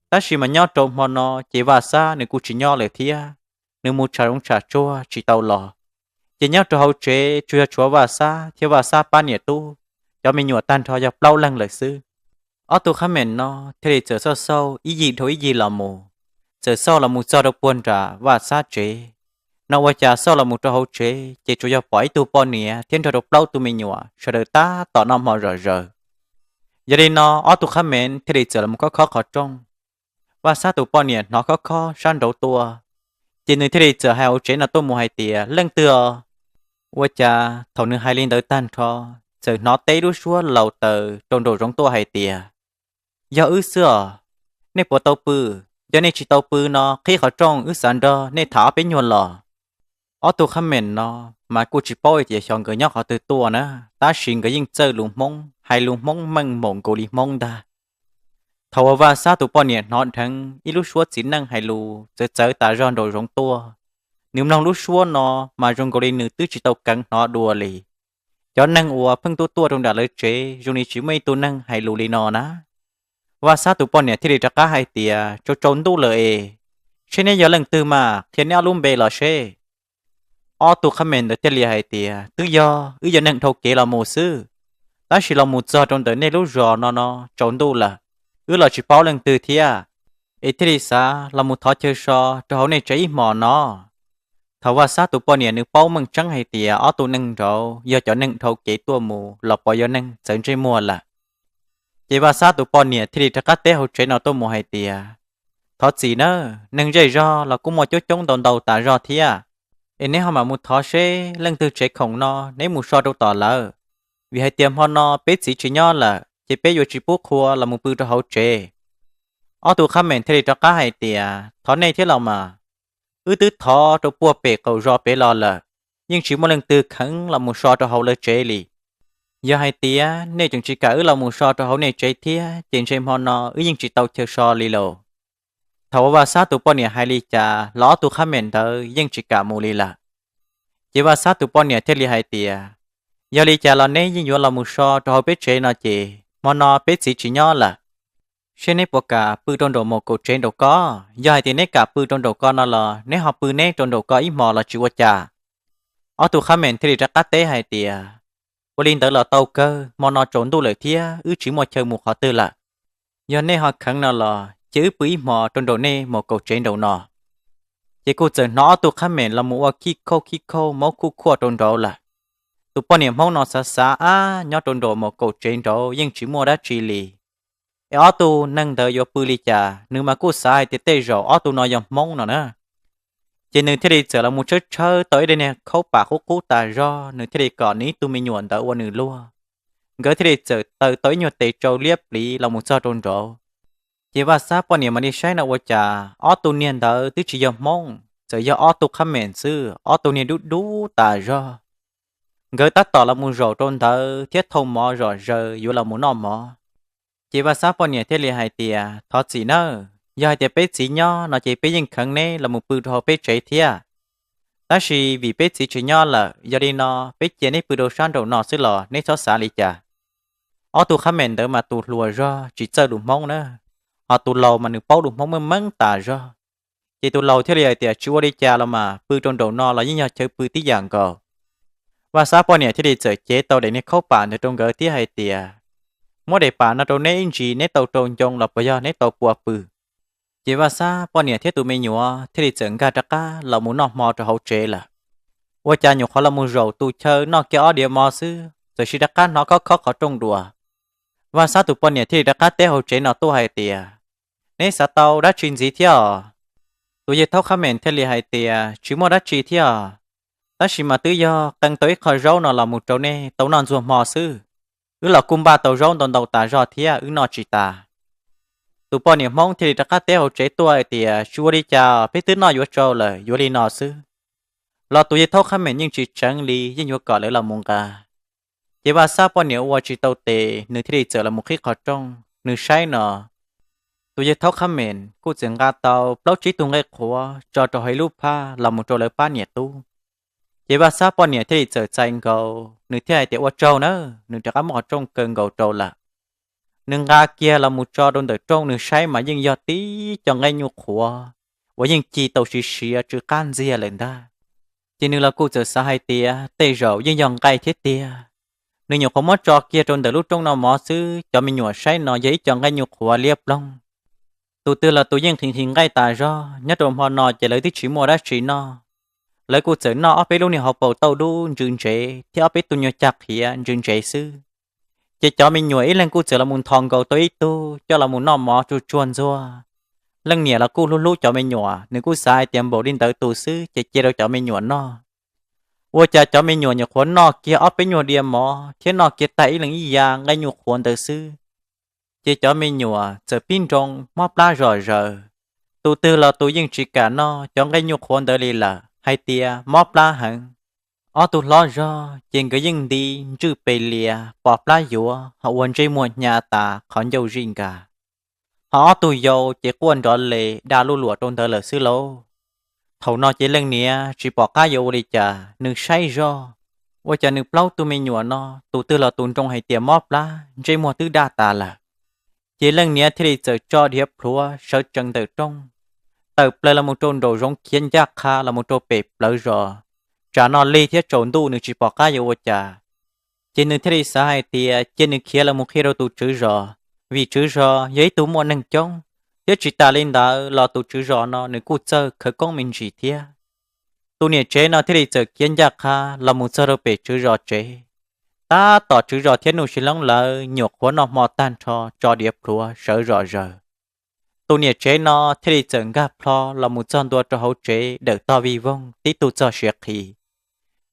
Tab sis mas nyob rau hmo no ces Vaj Xab nws kuj tsis nyob lawm thiab, nws mus tsham zoov tsham tsuag tsis tau los. Ces nyob rau hauv tsev tsuas yog tshuav Vaj Xab thiab Vaj Xab pab niam tub, cov me nyuam tag nrho yog plaub leeg lawm xwb. Ob tug qhab mees no thiaj li txawm xauj xauj ib yig dhau ib yig los mus, txawm xauj los mus txog rau puag nram Vaj Xab tsev. No ua cas xauj los mus rau hauv tsev ces tsuas yog pom ib tug poj niam thiab nrog rau plaub tug me nyuam sawv daws tab tom noj hmo zom zaws. Yog li no ob tug qhab mees thiaj li txawm los mus khob khob qhov rooj. Vaj Xab tus poj niam hnov khob khob sab nraud tuaj, ces nws thiaj li txawm hais hauv tsev no tuaj mus hais tias, Leej twg os? Ua cas thaum nws hais li ntawd tag nrho, txawm hnov teb lub suab laus taws rau nraum zoov tuaj hais tias, Yog wb xwb os. Nej puas tau pw? Yog nej tsis tau pw no qhib qhov rooj, wb xav nrog nej tham ob peb nyuag los. Ob tug qhab mees no mas kuj tsis paub tias xyov nkawd nyob qhov twg tuaj na, tab sis nkawd yeej txawj lus Hmoob, hais lus Hmoob meej npaum nkaus li Hmoob ntag. Thaum uas Vaj Xab tus poj niam hnov dheev ib lub suab txiv neej hais lus txawv txawv tas zog nraum zoov tuaj, nws mloog lub suab no mas zoo nkaus li nws twb tsis tau keev hnov dua li. Cov neeg uas pheej tuaj tuaj rau nram lawv tsev zoo li tsis muaj ib tug neeg hais lus li no na. Vaj Xab tus poj niam thiaj li rov qab hais tias, Tsaus tsaus ntuj lawm es, seb neb yog leej twg mas qhia neb ob lub npe los seb. Ob tug qhab mees ntawd thiaj li hais tias, Twb yog wb yog neeg dhau kev los mus xwb, tab sis los mus txog rau ntawm nej lub zos no no tsaus ntuj lawm, wb los tsis paub leej twg thiab, es thiaj li xav los mus thov chaw so rau hauv nej tsev ib hmos no. Thaum Vaj Xab tus poj niam nws paub meej tseeb hais tias ob tug neeg nraud yog cov neeg dhau kev tuaj mus los puas yog neeg txawv ntsej muag lawm, ces Vaj Xab tus poj niam thiaj li rov qab teb hauv tsev no tuaj mus hais tias, Thov txim nawb, neeg zej zog los kuj muaj coob coob ntau ntau tas zog thiab, es neb ho mam mus thov seb leej twg tsev khoom no neb mus so rau tom lawv, vim hais tias hmo no peb txiv tsis nyob lawm ces peb yuav tsis pub qhua los mus pw rau hauv tsev. Ob tug qhab mees thiaj li rov qab hais tias, Thov nej thiab los mas, wb twb thov rau puag pem qaum zos pem los lawm, yeej tsis muaj leej twg kheev los mus so rau hauv lawv tsev li. Yog hais tias nej tseem tsis kam wb los mus so rau hauv nej tsev thiab ces ntshe hmo no wb yeej tsis tau chaw so li lauj. Thaum uas Vaj Xab tus poj niam hais li cas los ob tug qhab mees ntawd yeej tsis kam mus li lawm. Ces Vaj Xab tus poj niam thiaj li hais tias, Yog li cas los neb yeej yuav los mus so rau hauv peb tsev no ces hmo no peb txiv tsis nyob lawm, seb neb puas kam pw rau nraum mus kaum tsev nraum ko. Yog hais tias neb kam pw rau nraum ko no los neb ho pw neb rau nraum ko ib hmos los tsis ua cas. Ob tug qhab mees thiaj li rov qab teb hais tias, Ua li ntawd los tau kawg, hmo no tsaus ntuj lawm thiab wb tsis muaj chaw mus qhov twg lawm. Yog nej ho kheev no los cia wb pw ib hmos rau nraum nej mus kaum tsev nraum no. Ces kuj txawm hnov ob tug qhab mees los mus ua khij khauj khij khauj maub khuj khuaj rau nraud lawm. Tus poj niam Hmoob no xav xav ab nyob rau nraum mus kaum tsev nraud yeej tsis muaj dab tsi li. es ob tug neeg ntawd yuav pw li cas? Nws mas kuj xav hais tias tej zaum ob tug no yog Hmoob no na. Ces nws thiaj li txawm los mus tshawb tshawb tau ib daim niag khaub pam qub qub tas zog, nws thiaj li kom nws ib tug me nyuam ntawd ua nws luag. Nkawd thiaj li txawm taws tau ib nyuag tes tsau liab pliv los mus txog rau nraud. Ces Vaj Xab poj niam mam li saib no ua cas ob tug niag ntawd twb tsis yog Hmoob, txawm yog ob tug qhab meem xwb, ob tug niag dub dub tas zog. Nkawd tab tom los mus zaum rau ntawd thiab thau mov zom zaws yuav los mus noj mov. Ces Vaj Xab poj niam thiaj li hais tias, thov txim nawb, yog hais tias peb txiv nyob no ces peb yeej kheev neb los mus pw rau hauv peb tsev thiab. Tab sis vim peb txiv tsis nyob lawm, yog li no peb cia neb pw rau sab nraum no xwb los neb txhob xav li cas. Ob tug qhab meem ntawd mas tus hluas zog tsis txawj lus Hmoob na, ho tus laus mas nws paub lus Hmoob meej meej tas zog. Ces tus laus thiaj li hais tias, tsis ua li cas los mas, pw rau nraum no los yeej yog chaw pw tib yam nkaus. Vaj Xab poj niam thiaj li txawm cev tau daim niag khaub pam ntawd rau nkawd thiab hais tias, muab daim pam no rau neb ib ntsis neb tau rau ncoo los puas yog neb tau pua pw. Ces Vaj Xab poj niam thiab tus me nyuam thiaj li txawm nkag rov qab los mus noj hmo rau hauv tsev lawm. Ua cas nyuam qhuav los mus zaum tus chaw noj kiag ob diav mov xwb, txawm sis rov qab hnov khob khob qhov rooj dua. Vaj Xab tus poj niam thiaj li rov qab teb hauv tsev no tuaj hais tias, neb xav tau dab tsi ntxiv thiab os? Tus yawg thaub qhab meem thiaj li hais tias, tsis muaj dab tsi thiab os, tab sis mas twb yog qee tau ib qho zaub no los mus rau nej tau noj ntxuag hmo xwb. Wb los kuj npaj tau zaub ntau ntau tas zog thiab wb noj tsis tas. Tus poj niam Hmoob thiaj li rov qab teb hauv tsev tuaj hais tias, tsis ua li cas, peb twb noj yuav tsau lawm, yuav li no xwb. Los tus yawg thaub qhab meem yeej tsis tseev li, yeej yuav kom lawv los mus nqa. Ces Vaj Xab poj niam ua tsis tau tes, nws thiaj li txawm los mus qhib qhov rooj, nws saib no, tus yawg thaub qhab meem kuj txawm nqa tau plaub tsib tug nqaij qhuav tso rau hauv ib lub phaj los mus rau lawv pab niam tub. Ces Vaj Xab poj niam thiaj li txawm txais nkaus, nws thiaj hais tias, ua tsaug nawb, nws rov qab muab qhov rooj kaw nkaus rau lawm. Nws nqa kiag los mus tso rau ntawm rooj, nws saib mas yeej yog tib co nqaij nyuj qhuav uas yeej ci tau siav siav tsw qab ntxiag lawm ntag. Ces nws los kuj txawm xav hais tias tej zaum yeej yog nqaij thiab tiag. Nws nyuam qhuav muab tso kiag rau ntawm lub rooj noj mov xwb, cov me nyuam saib no yog ib co nqaij nyuj qhuav liab ploog. Tus twg los tus yeej qhis qhis nqaij tas zog, nyob rau hmo no ces lawv twb tsis muaj dab tsi noj. Lawv kuj txawm noj ob peb lub niag hauv paus tauj dub ntsws ntsev thiab ob peb tug nyuag cag qhiav ntsws ntsev xwb. Ces cov me nyuam ib leeg kuj txawm los mus nthos nkaus tau ib tug coj los mus noj mov tsuag tsuag ntxuag. Leej niam los kuj hlub hlub cov me nyuam, nws kuj xav hais tias npaum li ntawd tus xwb ces cia rau cov me nyuam noj. Ua cas cov me nyuam nyuam qhuav noj kiag ob peb nyuag diav mov thiab noj kiag tag ib leeg ib yav nqaij nyuj qhuav ntawd xwb, ces cov me nyuam txawm pib nroo mob plab zom zaws. Tus twg los tus yeej tsis kam noj cov nqaij nyuj qhuav ntawd li lawm, hais tias mob plab heev. Ob tug hlob zog ces nkawd yeej nti ntswj pes lias pos plab yuav ho ua ntsej muag hnyav tas qhov ncauj zij nkag. Ho ob tug yau ces quaj nrov les da luj luam rau ntawd lawm xwb lauj. Thaum no ces leej niam tsis pom qab yuav ua li cas, nws saib zoj, ua cas nws plaub tug me nyuam no tus twg los tus nroo hais tias mob plab, ntsej muag twb daj tas lawm. Ces leej niam thiaj li txawm tso diav plhuav sawv tsees ntawm rooj, tawm plaws los mus rau nraum zoov khiav ncaj qha los mus rau pem plawv zos. Tsam no lig thiab tsaus ntuj nws tsis pom qab yuav ua cas, ces nws thiaj li xav hais tias cia nws khiav los mus qhia rau tus tswv zos, vim tswv zos yog ib tug muaj neeg coob, thiab tsis tas li ntawd los tus tswv zos no nws kuj txawj khawv koob me ntsis thiab. Tus niam tsev no thiaj li txawm khiav ncaj qha los mus txog rau pem tswv zos tsev. Tab tom tswv zos thiab Nuj Sis Loob lawv nyuam qhuav noj hmo tag nrho tso diav plhuav sawv zom zaws. Tus niam tsev no thiaj li txawm nkag plho los mus txog ntua rau hauv tsev dawm tog vij voog tib tug txog siav qhi.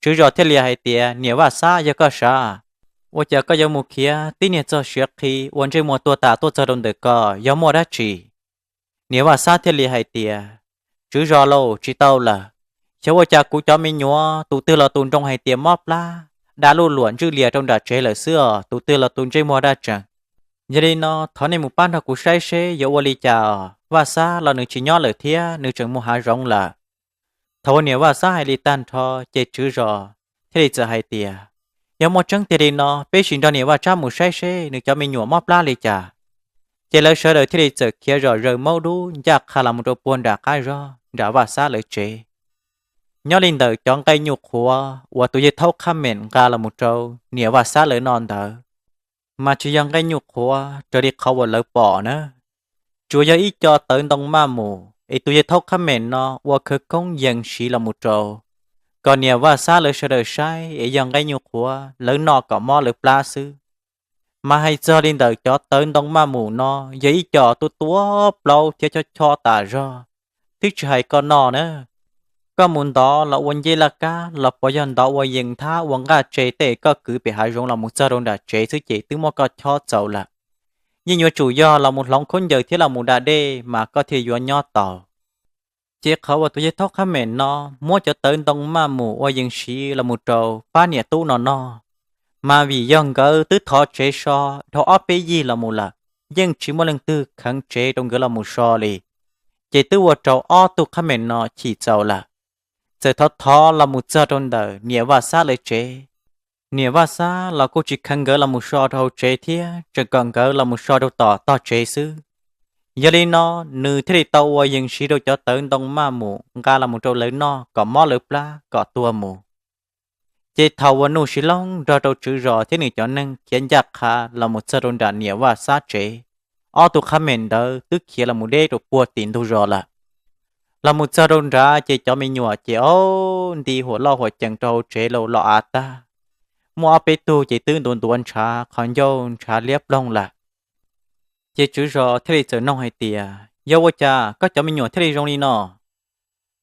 Tswv zos thiaj li hais tias, niam Vaj Xab, yog koj sav, ua cas koj yuav mus khiav tib niag txog siav qhi ua ntsej muag tuag tas tuaj txog rau ntawm ko, yog muaj dab tsi? Niam Vaj Xab thiaj li hais tias, tswv zos lauj, tsis tau lawm. Xyov ua cas kuv cov me nyuam tus twg los tus nroo hais tias mob plab, da luj luam ntswj lias rau nram tsev lawm xwb os, tus twg los tus ntsej muag daj tseem. Yog li no thov nej mus pab nrog kuv saib seb yuav ua li cas os, Vaj Xab los nws tsis nyob lawm thiab, nws tseem mus hav zoov lawm. Thaum uas niam Vaj Xab hais li tag nrho, ces tswv zos thiaj li txawm hais tias, yog muaj tseeb tiag li no, peb sim nrog niam Vaj Xab mus saib seb nws cov me nyuam mob plab li cas. Ces lawv sawv daws thiaj li txawm khiav zom zaws maub dub ncaj qha los mus rau puag nram qab zog nram Vaj Xab lawv tsev. Nyob li ntawm cov nqaij nyuj qhuav uas tus yawg Thaub Qhab Meem nqa los mus rau niam Vaj Xab lawv noj ntawd, mas tsis yog nqaij nyuj qhuav raws li qhov uas lawv pom na, tsuas yog ib co tawv ntoo maj mus, es tus yawg Thaub Qhab Meem no ua khawv koob yees siv los mus rau kom niam Vaj Xab lawv sawv daws saib es yog nqaij nyuj qhuav lawv noj kom mob lawv plab xwb. Mas hais txog li ntawm cov tawv ntoo maj mus no, yog ib co tuab tuab plaub thiab chob chob tas zog, twb tsis hais koj noj na. Koj mus ntov los ua ncej laj kab los puas yog ntov ua yees nthab ua nqaj tse tej koj kwv pem hav zoov los mus txog rau nram tsev xwb ces twb muab koj chob txaus lawm. Yeej yuav tsum yog los mus hloov khaub ncaws thiab los mus da dej mas koj thiaj yuav nyob tau. Ces qhov uas tus yawg thaub qhab meem no muab cov tawv ntoo maj mus ua yees siv los mus rau pab niam tub no noj, mas vim yog nkawd twb thov tsev so dhau ob peb yig los mus lawm, yeej tsis muaj leej twg kheev tsev rau nkawd los mus so li. Ces twb ua rau ob tug qhab meem no chim txaus lawm, txawm thov thov los mus txog rau ntawm niam Vaj Xab lawv tsev. Niam Vaj Xab los kuj tsis kheev nkawd los mus so rau hauv tsev thiab tseem kom nkawd los mus so rau tom tog tsev xwb. Yog li no, nws thiaj li tau ua yees siv rau cov tawv ntoo maj mus nqa los mus rau lawv noj kom mob lawv plab kom tuag mus. Ces thaum uas Nuj Sis Loob nrog rau tswv zos thiab nws cov neeg khiav ncaj qha los mus txog rau nram niam Vaj Xab tsev, ob tug qhab meem ntawd twb khiav los mus deb rau puag tim ntug zos lawm. Los mus txog rau nrad ces cov me nyuam ces ob nti huam loj huam cees rau hauv tsev los los av tag. Muaj ob peb tug ces twb ntuav ntuav ntshav qhov ncauj ntshav liab ploog lawm. Ces tswv zos thiaj li txawm noog hais tias, Yog ua cas koj cov me nyuam thiaj li zoo li no?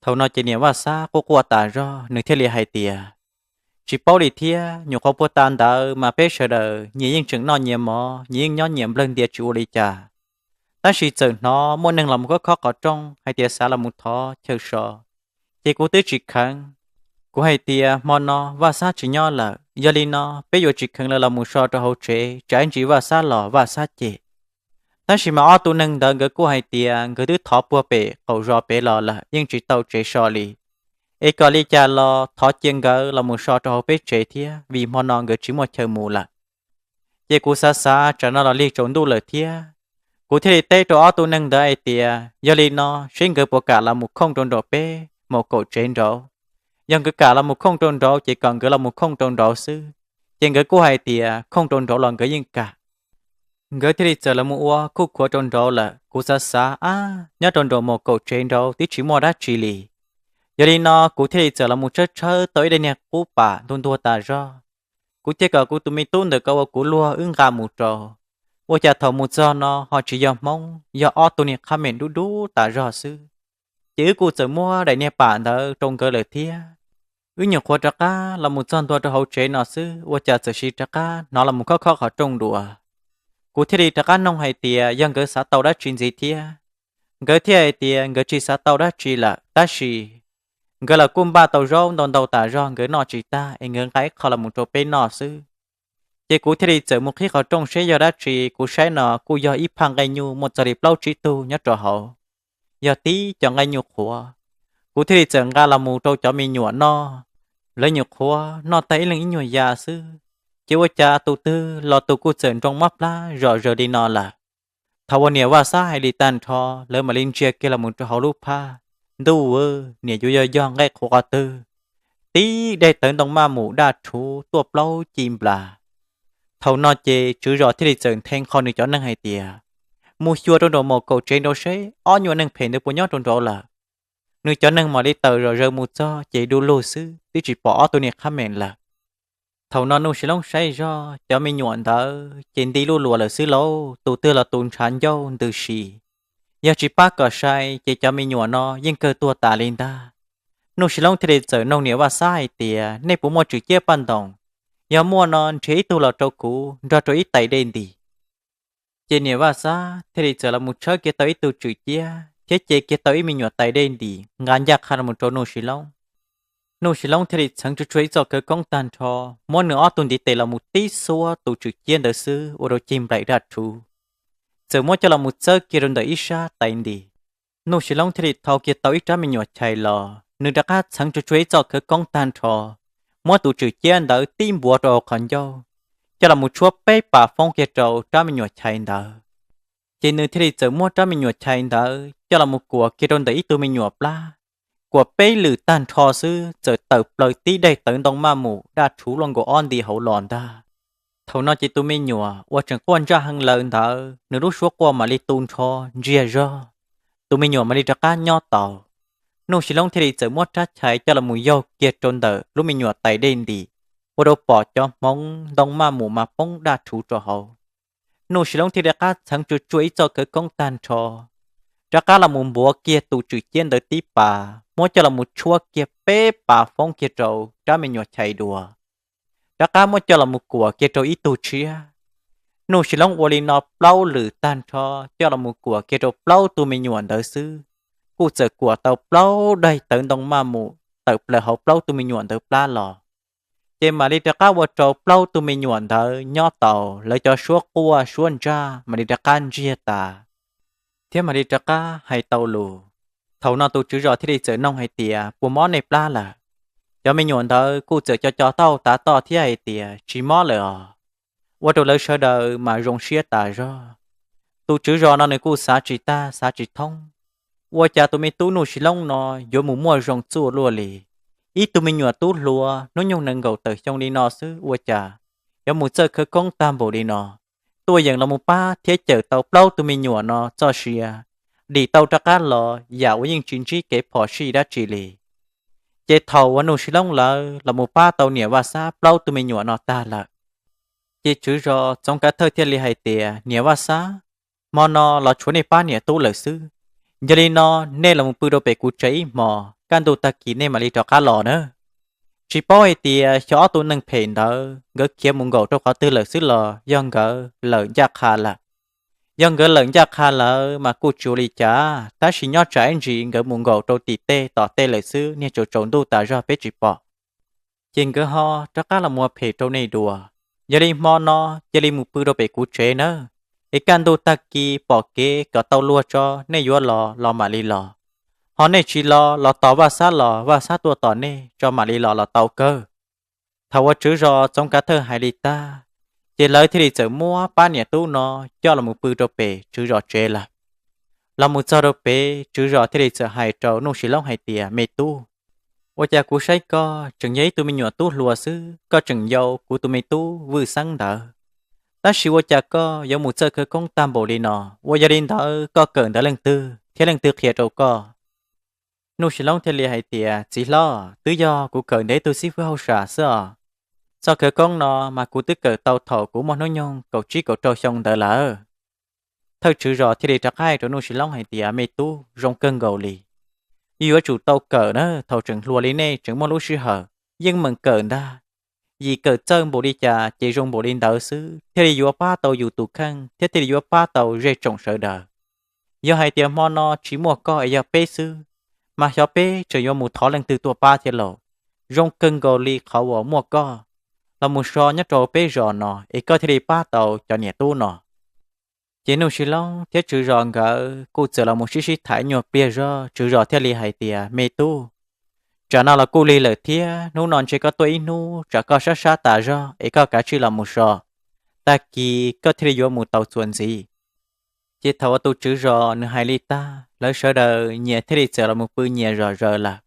Thaum no ces niam Vaj Xab quaj quaj tas zog, nws thiaj li hais tias, Tsis paub li thiab, nyuam qhuav puag ta ntawd mas peb sawv daws nyias yeej tseem noj nyias mov, nyias yeej nyob nyias nplawg ntias tsis ua li cas. Tab sis txawm hnov muaj neeg los mus khob khob qhov rooj hais tias xav los mus thov chaw so, ces kuv twb tsis kheev. Kuv hais tias hmo no Vaj Xab tsis nyob lawm, yog li no peb yuav tsis kheev lawv los mus so rau hauv tsev, tsam ib ntsis Vaj Xab los Vaj Xab cem. Tab sis mas ob tug neeg ntawd nkawd kuj hais tias nkawd twb thov puag pem qaum zos pem los lawm yeej tsis tau tsev so li. Es kom li cas los thov cia nkawd los mus so rau hauv peb tsev thiab, vim hmo no nkawd tsis muaj chaw mus lawm. Ces kuv xav xav tsam no los lig tsaus ntuj lawm thiab, kuv thiaj li teb rau ob tug neeg ntawd hais tias, Yog li no seb nkawd puas kam los mus khooj rau nraum peb maus kaum tsev nraud. Yog nkawd kam los mus khooj rau nraud ces kom nkawd los mus khooj rau nraud xwb. Ces nkawd kuj hais tias khooj rau nraud los nkawd yeej kam. Nkawd thiaj li txawm los mus ua khuj khuav rau nraud lawm. Kuv xav xav, ab, nyob rau nraum maus kaum tsev nraud twb tsis muaj dab tsi li. Yog li no kuv thiaj li txawm los mus tshawb tshawb tau ib daim niag qub pam ntuag ntuag tas zog. Kuv thiaj kom kuv tus me tub ntawm ko ua kuv luag wb nqa mus rau. Ua cas thaum mus txog no ho tsis yog Hmoob, yog ob tug niag qhab meem dub dub tas zog xwb. Ces wb kuj txawm muab daim niag pam ntawd rau nkawd lawm thiab. Wb nyuam qhuav rov qab los mus txog ntua rau hauv tsev no xwb, ua cas txawm sis rov qab hnov los mus khob khob qhov rooj dua. Kuv thiaj li rov qab noog hais tias yog nkawd xav tau dab tsi ntxiv thiab. Nkawd thiaj hais tias nkawd tsis xav tau dab tsi lawm, tab sis nkawd los kuj npaj tau zaub ntau ntau tas zog, nkawd noj tsis tag es nkawd nqa ib qho los mus rau peb noj xwb. Ces kuv thiaj li txawm mus qhib qhov rooj seb yog dab tsi, kuv saib no kuj yog ib phaj nqaij nyuj muaj txog li plaub tsib tug nyob rau hauv, yog tib cov nqaij nyuj qhuav. Kuv thiaj li txawm nqa los mus rau cov me nyuam noj. Lawv nyuam qhuav noj tag ib leeg ib nyuag ya xwb, ces ua cas tus twg los tus kuj txawm nroo mob plab zom zaws li no lawm. Thaum uas niam Vaj Xab hais li tag nrho, lawv mam li ntsia kiag los mus rau hauv lub phaj. Ntuj aw, niam yuav yog yog nqaij qhuav qhov twg, tib daim tawv ntoo maj mus daj rhuv tuaj plaub ci nplas. Thaum no ces tswv zos thiaj li txawm nthe qho nws cov neeg hais tias, mus xyuas rau nraum maus kaum tsev nraud seb ob nyuag neeg phem ntawd puas nyob rau nraud lawm. Nws cov neeg mam li tawm zom zaws mus txog ces du lug xwb, twb tsis pom ob tug niag qhab meem lawm. Thaum no Nuj Sis Loob saib zog cov me nyuam ntawd ces nti luj luas lawm xwb lauj, tus twg los tus ntshav ncauj ntws si. Yog tsis pab kom sai ces cov me nyuam no yeej kawg tuag tas li ntag. Nuj Sis Loob thiaj li txawm noog niam Vaj Xab hais tias, Nej puas muaj tswm ciab paj ntoos? Yog muaj no nrhiav ib tug los rau kuv nrog rau ib tais dej ntim. Ces niam Vaj Xab thiaj li txawm los mus tshawb kiag tau ib tug tswm ciab thiab ce kiag tau ib me nyuam tais dej ntim nqa ncaj qha los rau Nuj Sis Loob. Nuj Sis Loob thiaj li txheev tsuag tsuag ib txoj khawv koob tag nrho, muab nws ob tug ntiv tes los mus tib xuab tus tswm ciab ntawd xwb ua rau cig nplaim daj rhuv, txawm muab coj los mus txawb kiag rau ntawm ib sab tais ntim. Nuj Sis Loob thiaj li thau kiag tau ib rab me nyuam chais los, nws rov qab txheev tsuag tsuag ib txoj khawv koob tag nrho, muab tus tswm ciab ntawd tib npuav rau hauv qhov ncauj, coj los mus tshuab peb pas foob kiag rau rab me nyuam chais ntawd. Ces nws thiaj li txawm muab rab me nyuam chais ntawd coj los mus kuam kiag rau ntawm ib tug me nyuam plab, kuam peb lwm tag nrho xwb txawm tawm plaws tib daim tawv ntoo maj mus daj rhuv luaj nkaus ob nti hauv los ntag. Thaum no ces tus me nyuam uas tseem quaj ntsaj heev lawm ntawd, nws lub suab quaj mam li tu nrho ntsiag zog, tus me nyuam mam li rov qab nyob tau. Nuj Sis Loob thiaj li txawm muab rab chais coj los mus yaug kiag rau ntawm lub me nyuam tais dej ntim, ua rau pom cov hmoov ntoo maj mus mas poob daj rhuv rau hauv. Nuj Sis Loob thiaj rov qab txheev tsuag tsuag ib txoj khawv koob tag nrho, rov qab los mus npuav kiag tus tswm ciab ntawd tib pas, muab coj los mus tshuab kiag peb pas foob kiag rau rab me nyuam chais dua, rov qab muab coj los mus kuam kiag rau ib tug tshiab. Nuj Sis Loob ua li no plaub lwm tag nrho, coj los mus kuam kiag rau plaub tug me nyuam ntawd xwb, kuj txawm kuam tau plaub daim tawv ntoo maj mus tawm plaws hauv plaub tug me nyuam ntawd plab los. Ces mam li rov qab ua rau plaub tug me nyuam ntawd nyob tau lawv cov suab quaj suab ntsaj mam li rov qab ntsiag tas, thiab mam li rov qab hais tau lus. Thaum no tus tswv zos thiaj li txawm noog hais tias, puas mob nej plab lawm? Cov me nyuam ntawd kuj txawm co co taub hau tav toj thiab hais tias, tsis mob lawm os. Ua rau lawv sawv daws mas zoo siab tas zog. Tus tswv zos no nws kuj xav tsis tag xav tsis thoob, ua cas tus me tub Nuj Sis Loob no yuav mus muaj zoo txuj luaj li. Ib tug me nyuam tub hluas hnub nyoog nees nkaum tawm xyoo li no xwb ua cas yuav mus txawj khawv koob tag npaum li no, tuaj yeem los mus pab thiab cawm tau plaub tug me nyuam no txoj sia, dim tau rov qab los yam uas yeej tsis ntsib kev phom sij dab tsi li. Ces thaum uas Nuj Sis Loob lawv los mus pab tau niam Vaj Xab plaub tug me nyuam no tag lawm, ces tswv zos Txoov Kav Thawj thiaj li hais tias, niam Vaj Xab, hmo no los tshuav nej pab niam tub lawm xwb. Yog li no, nej los mus pw rau pem kuv tsev ib hmos, kaj ntug tag kis nej mam li rov qab los na. Tsis paub hais tias xyov ob tug neeg phem ntawd nkawd khiav mus nkaum rau qhov twg lawm xwb los yog nkawd lawm ncaj qha lawm. Yog nkawd lawm ncaj qha lawm mas kuj tsis ua li cas, tab sis nyob tsam ib ntsis nkawd mus nkaum rau tim tej tom tej lawm xwb, niag tsaus tsaus ntuj tas zog peb tsis pom, ces nkawd ho rov qab los mus ua phem rau nej dua. Yog li hmo no cia li mus pw rau pem kuv tsev nawb, es kaj ntug tag kis pom kev kom tau luag tso nej yuav los los mam li los, ho nej tsis los los tos Vaj Xab los Vaj Xab tuaj tos nej tso mam li los los tau kawg. Thaum uas tswv zos Txoov Kav Thawj hais li tag, ces lawv thiaj li txawm muab pab niam tub no coj los mus pw rau pem tswv zos tsev lawm. Los mus txog rau pem, tswv zos thiaj li txawm hais rau Nuj Sis Loob hais tias, me tub, ua cas kuv saib koj tseem yog ib tug me nyuam tub hluas xwb, koj tseem yau kuv tus me tub Vwj Xeeb ntawd, tab sis ua cas koj yuav mus txawj khawv koob tag npaum li no? Uas yog li ntawd koj kawm ntawv leej twg thiab leej twg qhia rau koj? Nuj Sis Loob thiaj li hais tias, txiv hlob, twb yog kuv kawm ntawm ib tug xib fwb hauj sam xwb os. Txoj khawv koob no mas kuv twb kawm tau thaum kuv muaj hnub nyoog kaum tsib kaum rau xyoo ntawd lawm. Thawj tswv zos thiaj li rov qab hais rau Nuj Sis Loob hais tias, me tub, zoo kawg nkaus li. Yuav tsum tau kawm na, thaum tseem hluas li nej tseem muaj lub sij hawm, yeej meem kawm ntag. Yim kawm txawj npaum li cas ces zoo npaum li ntawd xwb thiaj li yuav pab tau yus tus kheej thiab thiaj li yuav pab tau zej tsoom sawv daws. Yog hais tias hmo no tsis muaj koj es yog peb xwb, mas xyov peb tseem yuav mus thov leej twg tuaj pab thiab lauj. Zoo kawg nkaus li qhov uas muaj koj los mus so nyob rau peb zos no es koj thiaj li pab tau cov niam tub no. Ces Nuj Sis Loob thiab tswv zos nkawd kuj txawm los mus sib sib tham nyuag pliag zog, tswv zos thiaj li hais tias, me tub, tsam no los kuj lig lawm thiab, hnub no ntshe koj tuaj ib hnub tsam koj sab sab tas zog es koj kav tsij los mus so, tag kis koj thiaj li yuav mus tau txuas ntxiv. Ces thaum uas tus tswv zos nws hais li tag, lawv sawv daws nyias thiaj li txawm los mus pw nyias zom zaws lawm.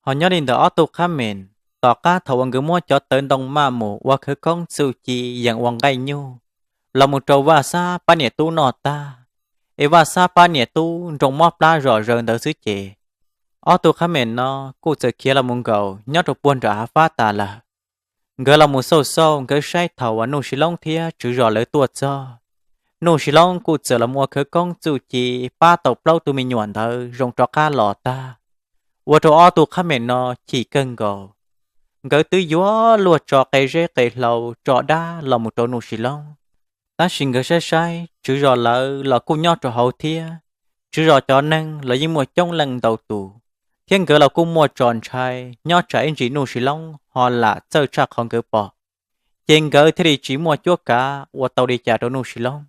Ho nyob li ntawm ob tug qhab meem, tom qab thaum uas nkawd muab cov tawv ntoo maj mus ua khawv koob txuj ci yeem ua nqaij nyuj los mus rau Vaj Xab pab niam tub noj tag, es Vaj Xab pab niam tub nroo mob plab zom zaws ntawd xwb ces, ob tug qhab meem no kuj txawm khiav los mus nkaum nyob rau puag nram hav fab tas lawm. Nkawd los mus xauj xauj, nkawd saib thaum uas Nuj Sis Loob thiab tswv zos lawv tuaj txog, Nuj Sis Loob kuj txawm los mus ua khawv koob txuj ci pab tau plaub tug me nyuam ntawd zoo rov qab los tag, ua rau ob tug qhab meem no chim kawg nkaus. Nkawd twb yuav luag tso qe zeb qe hlau tso dab los mus rau Nuj Sis Loob, tab sis nkawd saib saib tswv zos lawv los kuj nyob rau hauv thiab. Tswv zos cov neeg los yeej muaj coob leej ntau tus, thiab nkawd los kuj muaj tso ntshai nyob tsam ib ntsis Nuj Sis Loob ho lam txawj tshaj qhov nkawd pom, ces nkawd thiaj li tsis muaj cuab kav ua tau li cas rau Nuj Sis Loob.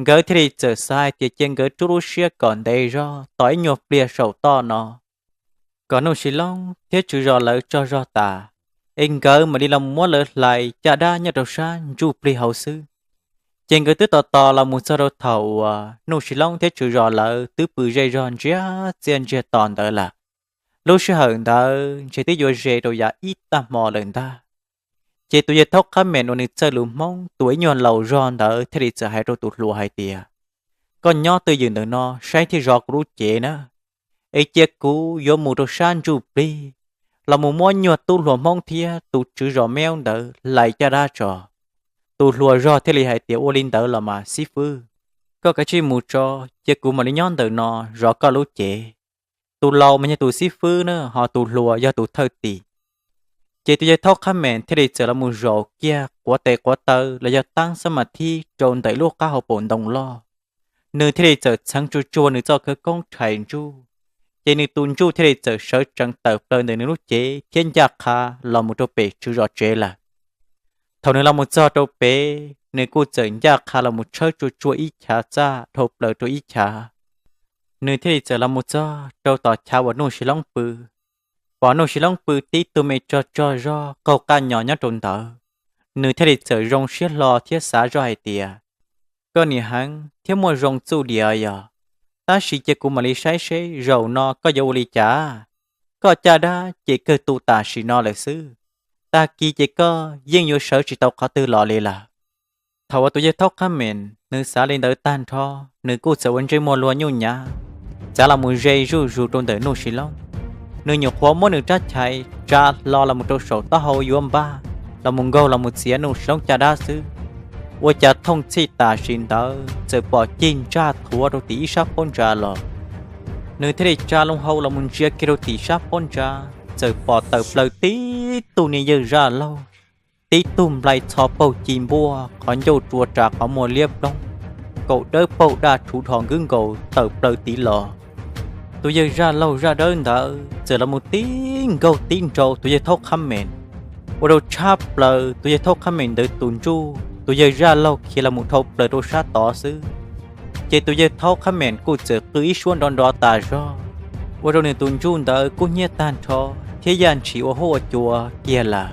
Nkawd thiaj li txawm xav hais tias cia nkawd rub lub siab kom ntev zog tos ib nyuag pliag saum toj no, kom Nuj Sis Loob thiab tswv zos lawv tsaug zog tas, es nkawd mam li los muab lawv hlais caj dab nyob rau sab ntsuj plig hauv xwb. Ces nkawd twb tos tos los mus txog rau thaum uas Nuj Sis Loob thiab tswv zos lawv twb pw zej zog ntsiag txiaj ntsiag to ntawd lawm. Lub sij hawm ntawd ntshe twb yuav ze rau yav ib tag hmo lawm ntag. Ces tus yawg thaub qhab meem uas nws txawj lus Hmoob tus ib nyuag laus zog ntawd thiaj li txawm hais rau tus hluas hais tias, koj nyob twj ywm ntawm no saib thiab zov kuv lub cev na, es cia kuv yuav mus rau sab ntsuj plig los mus muab nyuag tub hluas Hmoob thiab tus tswv zos Meob ntawd hlais caj dab tso. Tus hluas zog thiaj li hais tias, Ua li ntawd los mas xib fwb, koj kav tsij mus tso, cia kuv mam li nyob ntawm no zov koj lub cev. Tus laus mas yog tus xib fwb na, ho tus hluas yog tus thawj tim. Ces tus yawg Thaub Qhab Meem thiaj li txawm los mus zaum kiag quav tes quav taw los yog tab xab mas thib rau ntawm lub qab hauv paus ntoo loj. Nws thiaj li txawm txheev tsuag tsuag nws txoj khawv koob rhais ntsuj, ces nws tus ntsuj thiaj li txawm sawv tsees tawm plaws ntawm nws lub cev thiab ncaj qha los mus rau pem tswv zos tsev lawm. Thaum nws los mus txog rau pem, nws kuj txawm ncaj qha los mus tshawb tsuag tsuag ib chav txaj dhau plaws rau ib chav. Nws thiaj li txawm los mus txog rau tom chav uas Nuj Sis Loob pw. Pom Nuj Sis Loob pw tib tug me tsog tsog zog qaug qaj nyos nyob rau ntawd, nws thiaj li txawm zoo siab hlo thiab xav zoj hais tias, Koj nim heev thiab muaj zoo txuj diam yog, tab sis cia kuv mam li saib seb zaum no koj yuav ua li cas. Koj caj dab ces kawg tu tam sim no lawm xwb, tag kis ces koj yeej yuav sawv tsis tau qhov twg los li lawm. Thaum uas tus yawg Thaub Qhab Meem nws xav li ntawd tag nrho, nws kuj txawm ua ntsej muag luag nyuj nyav, txav los mus ze zuj zus rau ntawm Nuj Sis Loob. Nws nyuam qhuav muab nws rab chais tsa hlo los mus rau saum taub hau yuav npaj los mus nkaug los mus txiav Nuj Sis Loob caj dab xwb, ua cas thooj txhij tam sim ntawd txawm pom cig ntsaj thuav rau tim ib sab pob ntsa los. Nws thiaj li tsa loo hau los mus ntsia kiag rau tim sab pob ntsa, txawm pom tawm plaws tib tug niag yawg zaj laug, tib tug nplai txho paug ci npuaj, qhov ncauj rua ras qhov muag liab ploog, kaum dawb paug daj rhuv dhos nkwb nkaus tawm plaws tid los. Tus yawg zaj laug zaj dawb ntawd txawm los mus tib nkaug tib nrau tus yawg Thaub Qhab Meem, ua rau tshab plaws tus yawg Thaub Qhab Meem ntawd tus ntsuj, tus yawg zaj laug khiav los mus dhau plaws rau sab tod xwb. Ces tus yawg Thaub Qhab Meem kuj txawm qw ib suab nrov nrov tas zog, ua rau nws tus ntsuj ntawd kub hnyiab tag nrho thiab yaj ntshis ua huab ua cua kiag lawm.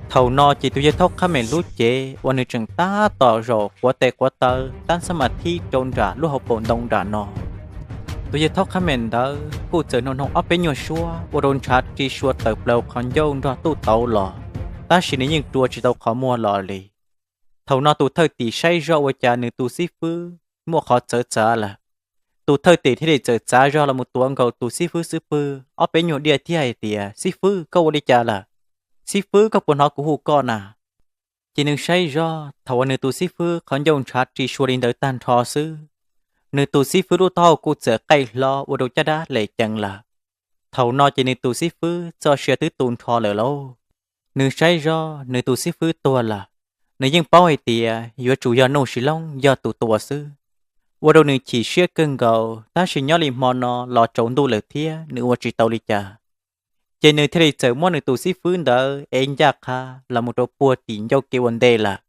Thaum no ces tus yawg Thaub Qhab Meem lub cev uas nws tseem tab tom zaum quav tes quav taw tab xab mas thib rau nram lub hauv paus ntoo nram no, tus yawg Thaub Qhab Meem ntawd kuj txawm hnoos hnoos ob peb nyuag suab ua rau ntshav ri sua tawm plaws qhov ncauj nrog tuj tauv los, tab sis nws yeej rua tsis tau qhov muag los li. Thaum no tus thawj tim saib zoj ua cas nws tus xib fwb muaj qhov txawv txav lawm. Tus thawj tim thiaj li txawm txav zog los mus tuav nkaus tus xib fwb xub pwg ob peb nyuag diaj thiab hais tias, Xib fwb, koj ua li cas lawm? Xib fwb, koj puas hnov kuv hu koj na? Ces nws saib zoj thaum uas nws tus xib fwb qhov ncauj ntshav ri sua li ntawd tag nrho xwb, nws tus xib fwb lub taub hau kuj txawm qaij hlo ua rau caj dab lem ceev lawm. Thaum no ces nws tus xib fwb txoj sia twb tu nrho lawm lauj. Nws saib zoj nws tus xib fwb tuag lawm, nws yeej paub hais tias yuav tsum yog Nuj Sis Loob yog tus tua xwb, ua rau nws chim siab kawg nkaus, tab sis nyob li hmo no los tsaus ntuj lawm thiab nws ua tsis tau li cas. Ces nws thiaj li txawm muab nws tus xib fwb ntawd ev ncaj qha los mus rau puag tim ncauj kev ua ntej lawm.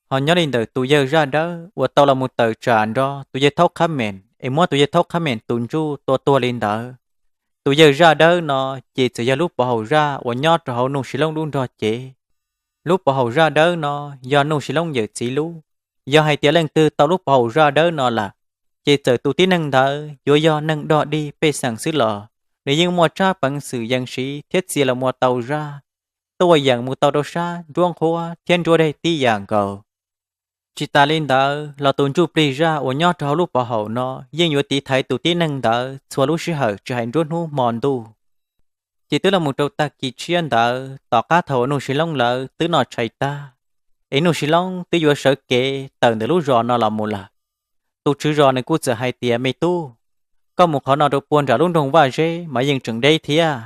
Ho nyob li ntawm tus yawg zaj dawb uas tau los mus tawm tsam nrog tus yawg Thaub Qhab Meem es muab tus yawg Thaub Qhab Meem tus ntsuj tua tuag li ntawd, tus yawg zaj dawb no ces txawm yog lub pov haum zaj uas nyob rau hauv Nuj Sis Loob lub nrog cev. Lub pov haum zaj dawb no yog Nuj Sis Loob yawm txiv lub. Yog hais tias leej twg tau lub pov haum zaj dawb no lawm, ces txawm tus tib neeg ntawd yuav yog neeg dog dig pej xeem xwb los nws yeej muaj tsab peev xwm yees siv thiab txia los mus tau zaj, tuaj yeem mus tau rau sab nruab nqhuab thiab nruab deg tib yam nkaus. Tsis tas li ntawd los tus ntsuj plig zaj uas nyob rau hauv lub pov haum no yeej yuav tiv thaiv tus tib neeg ntawd txhua lub sij hawm tsis hais nruab hnub hmo ntuj. Ces twb los mus rau tag kis tshiab ntawd tom qab thaum uas Nuj Sis Loob lawv twb noj tshais tag, es Nuj Sis Loob twb yuav sawv kev tawm ntawm lub zos no los mus lawm. Tus tswv zos nws kuj txawm hais tias, Me tub, koj mus qhov no rau puag nram lub nroog Vaj Zeb mas yeej tseem deb thiab.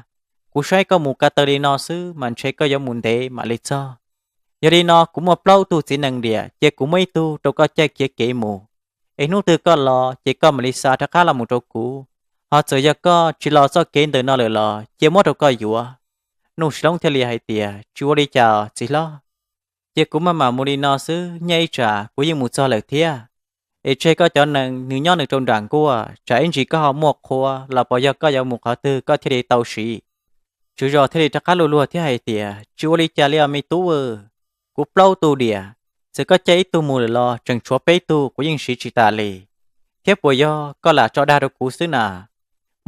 Kuv saib koj mus ka taw li no xwb mas ntshe koj yuav mus ntev mam li txog. Yog li no kuv muaj plaub tug txiv nees diam, cia kuv muab ib tug rau koj caij khiav kev mus, es hnub twg koj los ces koj mam li xa rov qab los mus rau kuv. Ho txawm yog koj tsis los txoj kev ntawm no lawm los cia muab rau koj yuav. Nuj Sis Loob thiaj li hais tias, Tsis ua li cas txiv hlob, cia kuv maj mam mus li no xwb, nyob ib tsam kuv yeej mus txog lawm thiab. Es tseg koj cov nees nws nyob nws rau nram nkuaj, tsam ib ntsis koj ho muaj qhua los puas yog koj yuav mus qhov twg koj thiaj li tau siv. Tswv zos thiaj li rov qab luag luag thiab hais tias, Tsis ua li cas li os me tub, kuv plaub tug diam, txawm koj caij ib tug mus lawm los tseem tshuav peb tug kuv yeej siv tsis tas li. Thiab puas yog koj lam tso dag rau kuv xwb na?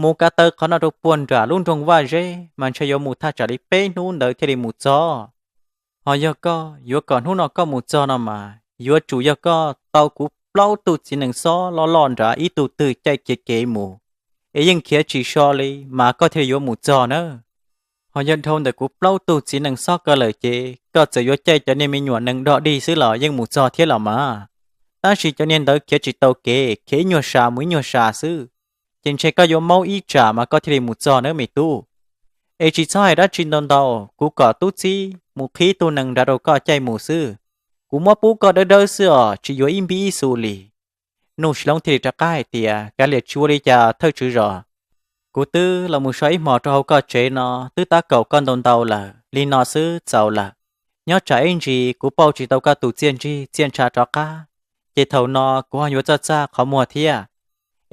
Mus ka taw qhov no rau puag nram lub nroog Vaj Zeb mas ntshe yuav mus thaj tsam li peb hnub ntawd thiaj li mus txog. Ho yog koj yuav kom hnub no koj mus txog no mas yuav tsum yog koj tau kuv plaub tug txiv nees xob loj loj nrad ib tug twg caij khiav kev mus, es yeej khiav tsis so li mas koj thiaj li yuav mus txog nawb. Ho yog dhau ntawm kuv plaub tug txiv nees xob ko lawm ces koj txawm yuav caij cov niag me nyuam nees dog dig xwb los yeej mus txog thiab los mas. Tab sis cov niag ntawd khiav tsis tau kev, khiav ib nyuag sas mus ib nyuag sas xwb, ces ntshe koj yuav maub ib tsam mas koj thiaj li mus txog nawb me tub. Es tsis txhob hais dab tsi ntau ntau, kuv kom tub txib mus qhib tug nees nrad rau koj caij mus xwb. Kuv muab pub koj dawb dawb xwb os, tsis yuav ib npib ib xu li. Nuj Sis Loob thiaj li rov qab hais tias, Kav liam, tsis ua li cas thawj tswv zos. Kuv twb los mus so ib hmos rau hauv koj tsev no, twb tab kaum koj ntau ntau lawm, li no xwb txaus lawm. Nyob tsam ib ntsis kuv pauj tsis tau koj tus txiaj ntsig txiaj ntsha rov qab, ces thaum no kuv ho yuav txaj txaj qhov muag thiab.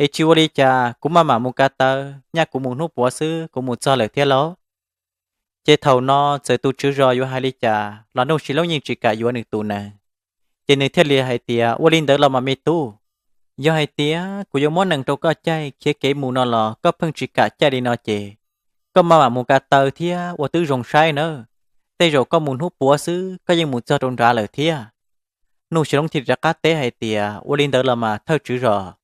Es tsis ua li cas, kuv maj mam mus kav taw, nyaj kuv mus hnub puav xwb kuv mus txog lawm thiab lauj. Ces thaum no txawm tus tswv zos yuav hais li cas los Nuj Sis Loob yeej tsis kam yuav nws tus nees. Ces nws thiaj li hais tias, Ua li ntawd los mas me tub, yog hais tias kuv yuav muab nees rau koj caij khiav kev mus no los koj pheej tsis kam caij li no ces koj maj mam mus kav taw thiab ua twb zoo saib nawb. Tej zaum koj mus hnub puav xwb koj yeej mus txog rau nrad lawm thiab. Nuj Sis Loob thiaj li rov qab teb hais tias, Ua li ntawd los mas thawj tswv zos,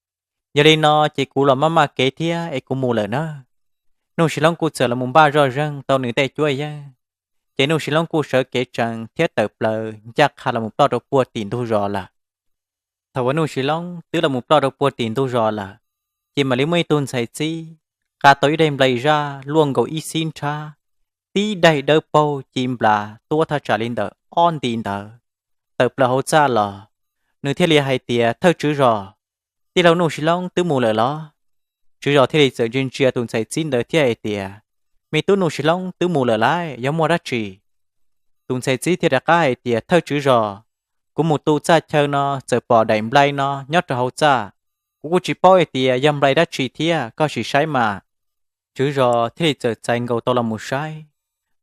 yog li no ces kuv los maj maj kev thiab es kuv mus lawm nawb. Nuj Sis Loob kuj txawm los mus npaj zoj zeeg tau nws tej cuab yeej, ces Nuj Sis Loob kuj sawv kev tsees thiab tawm plaws ncaj qha los mus ploj rau puag tim ntug zos lawm. Thaum uas Nuj Sis Loob twb los mus ploj rau puag tim ntug zos lawm, ces mam li muaj ib tug ntxhais txib nqa tau ib daim nplai zaj luaj nkaus ib xib nrhab, tib daim dawb paug ci nplas tuab thaj tsam li ntawm ob nti ntawd, tawm plaws hauv txaj los. Nws thiaj li hais tias, Thawj tswv zos, tij laug Nuj Sis Loob twb mus lawm los? Tswv zos thiaj li txawm ntsia ntsia tus ntxhais txib ntawd thiab hais tias, Me tub, Nuj Sis Loob twb mus lawm lauj, yog muaj dab tsi? Tus ntxhais txib thiaj rov qab hais tias, Thawj tswv zos, kuv mus tu txaj chaw no txawm pom daim nplai no nyob rau hauv txaj. Kuv kuj tsis paub hais tias yog nplai dab tsi thiab, koj sim saib mas. Tswv zos thiaj li txawm txais nkaus tau los mus saib.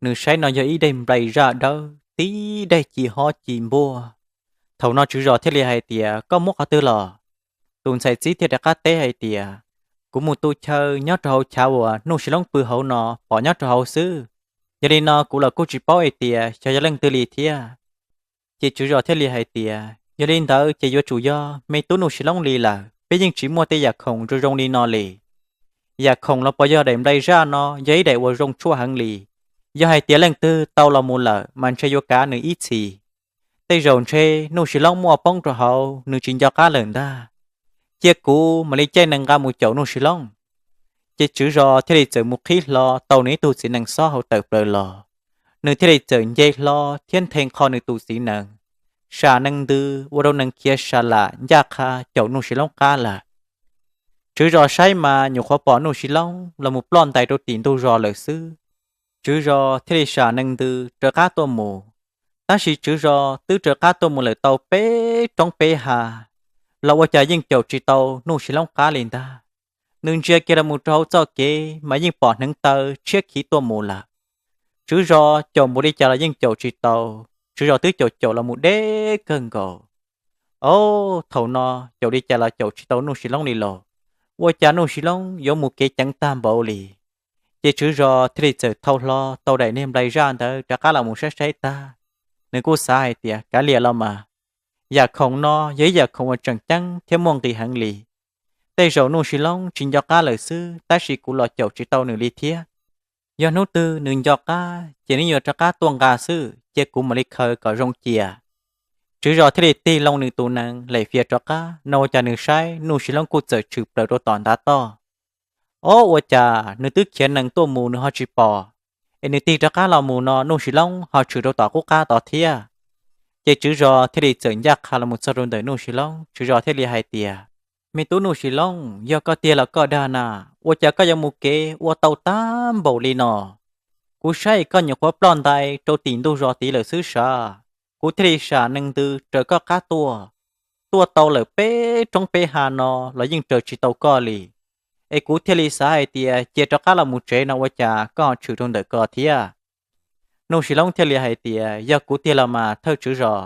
Nws saib no yog ib daim nplai zaj dawb, tib daim ci hob ci npuaj. Thaum no tswv zos thiaj li hais tias, Koj muab qhov twg los? Tus ntxhais txib thiaj rov qab teb hais tias, Kuv mus tu chaw nyob rau hauv chav uas Nuj Sis Loob pw hauv no pom nyob rau hauv xwb. Yog li no kuv los kuj tsis paub hais tias xyov yog leej twg li thiab. Ces tswv zos thiaj li hais tias, Yog li ntawd ces yuav tsum yog me tub Nuj Sis Loob li lawm, peb yeej tsis muaj tej yam khoom zoo zoo li no li. Yam khoom los puas yog daim nplai zaj no yog ib daim uas zoo tshuaj heev li. Yog hais tias leej twg tau los mus lawm mas ntshe yuav kav nws ib txhis. Tej zaum ntshe Nuj Sis Loob muaj poob rau hauv nws tsis nco qab lawm ntag. Cia kuv mam li caij nees nqa mus caum Nuj Sis Loob. Ces tswv zos thiaj li txawm mus qhib hlo tau nws ib tug txiv nees xob hauv tawm plaws los. Nws thiaj li txawm nce hlo thiab nthe nqho nws tus txiv nees, sam nees ntws ua rau nees khiav sa lam ncaj qha caum Nuj Sis Loob qab lawm. Tswv zos saib mas nyuam qhuav pom Nuj Sis Loob los mus ploj ntais rau tim ntug zos lawm xwb. Tswv zos thiaj li sam nees ntws raws qab tuaj mus. Tab sis tswv zos twb raws qab tuaj mus lawm tau peb roob peb ha los ua cas yeej caum tsis tau Nuj Sis Loob qab li ntag. Nws ntsia kiag los mus rau hauv txoj kev mas yeej pom hneev taw tshiab khiv tuaj mus lawm. Tswv zos caum npaum li cas los yeej caum tsis tau. Tswv zos twb caum caum los mus deb kawg nkaus. Ob, thaum no caum li cas los caum tsis tau Nuj Sis Loob li los, ua cas Nuj Sis Loob yuav mus kev ceev tag npaum li. Ces tswv zos thiaj li txawm thau hlo tau daim niag nplai zaj ntawd rov qab los mus saib saib tag, nws kuj xav hais tias, Kav liam los mas, yam khoom no yog ib yam khoom uas tseem ceeb thiab muaj nqis heev li. Tej zaum Nuj Sis Loob tsis nco qab lawm xwb, tab sis kuv los caum tsis tau nws li thiab. Yog hnub twg nws nco qab ces nws yuav rov qab tuaj nqa xwb, cia kuv mam li khaws kom zoo cia. Tswv zos thiaj li tig loo nws tus nees lem fias rov qab no, ua cas nws saib Nuj Sis Loob kuj txawm tshwm plaws rau tom ntav toj. Ob, ua cas nws twb khiav nees tuaj mus nws ho tsis pom, es nws tig rov qab los mus no Nuj Sis Loob ho tshwm rau tom qub qab tod thiab. Ces tswv zos thiaj li txawm ncaj qha los mus txog rau ntawm Nuj Sis Loob, tswv zos thiaj li hais tias, Me tub Nuj Sis Loob, yog koj tiag los koj dag na, ua cas koj yuav mus kev ua tau tag npaum li no? Kuv saib koj nyuam qhuav ploj ntais rau tim ntug zos tid lawm xwb sav. Kuv thiaj li sam nees ntws raws koj qab tuaj, tuaj tau lawm peb roob peb ha no los yeej raws tsis tau koj li. Es kuv thiaj li xav hais tias cia rov qab los mus tsev no ua cas koj ho tshwm rau ntawm ko thiab. Nuj Sis Loob thiaj li hais tias, Yog kuv tiag los mas thawj tswv zos,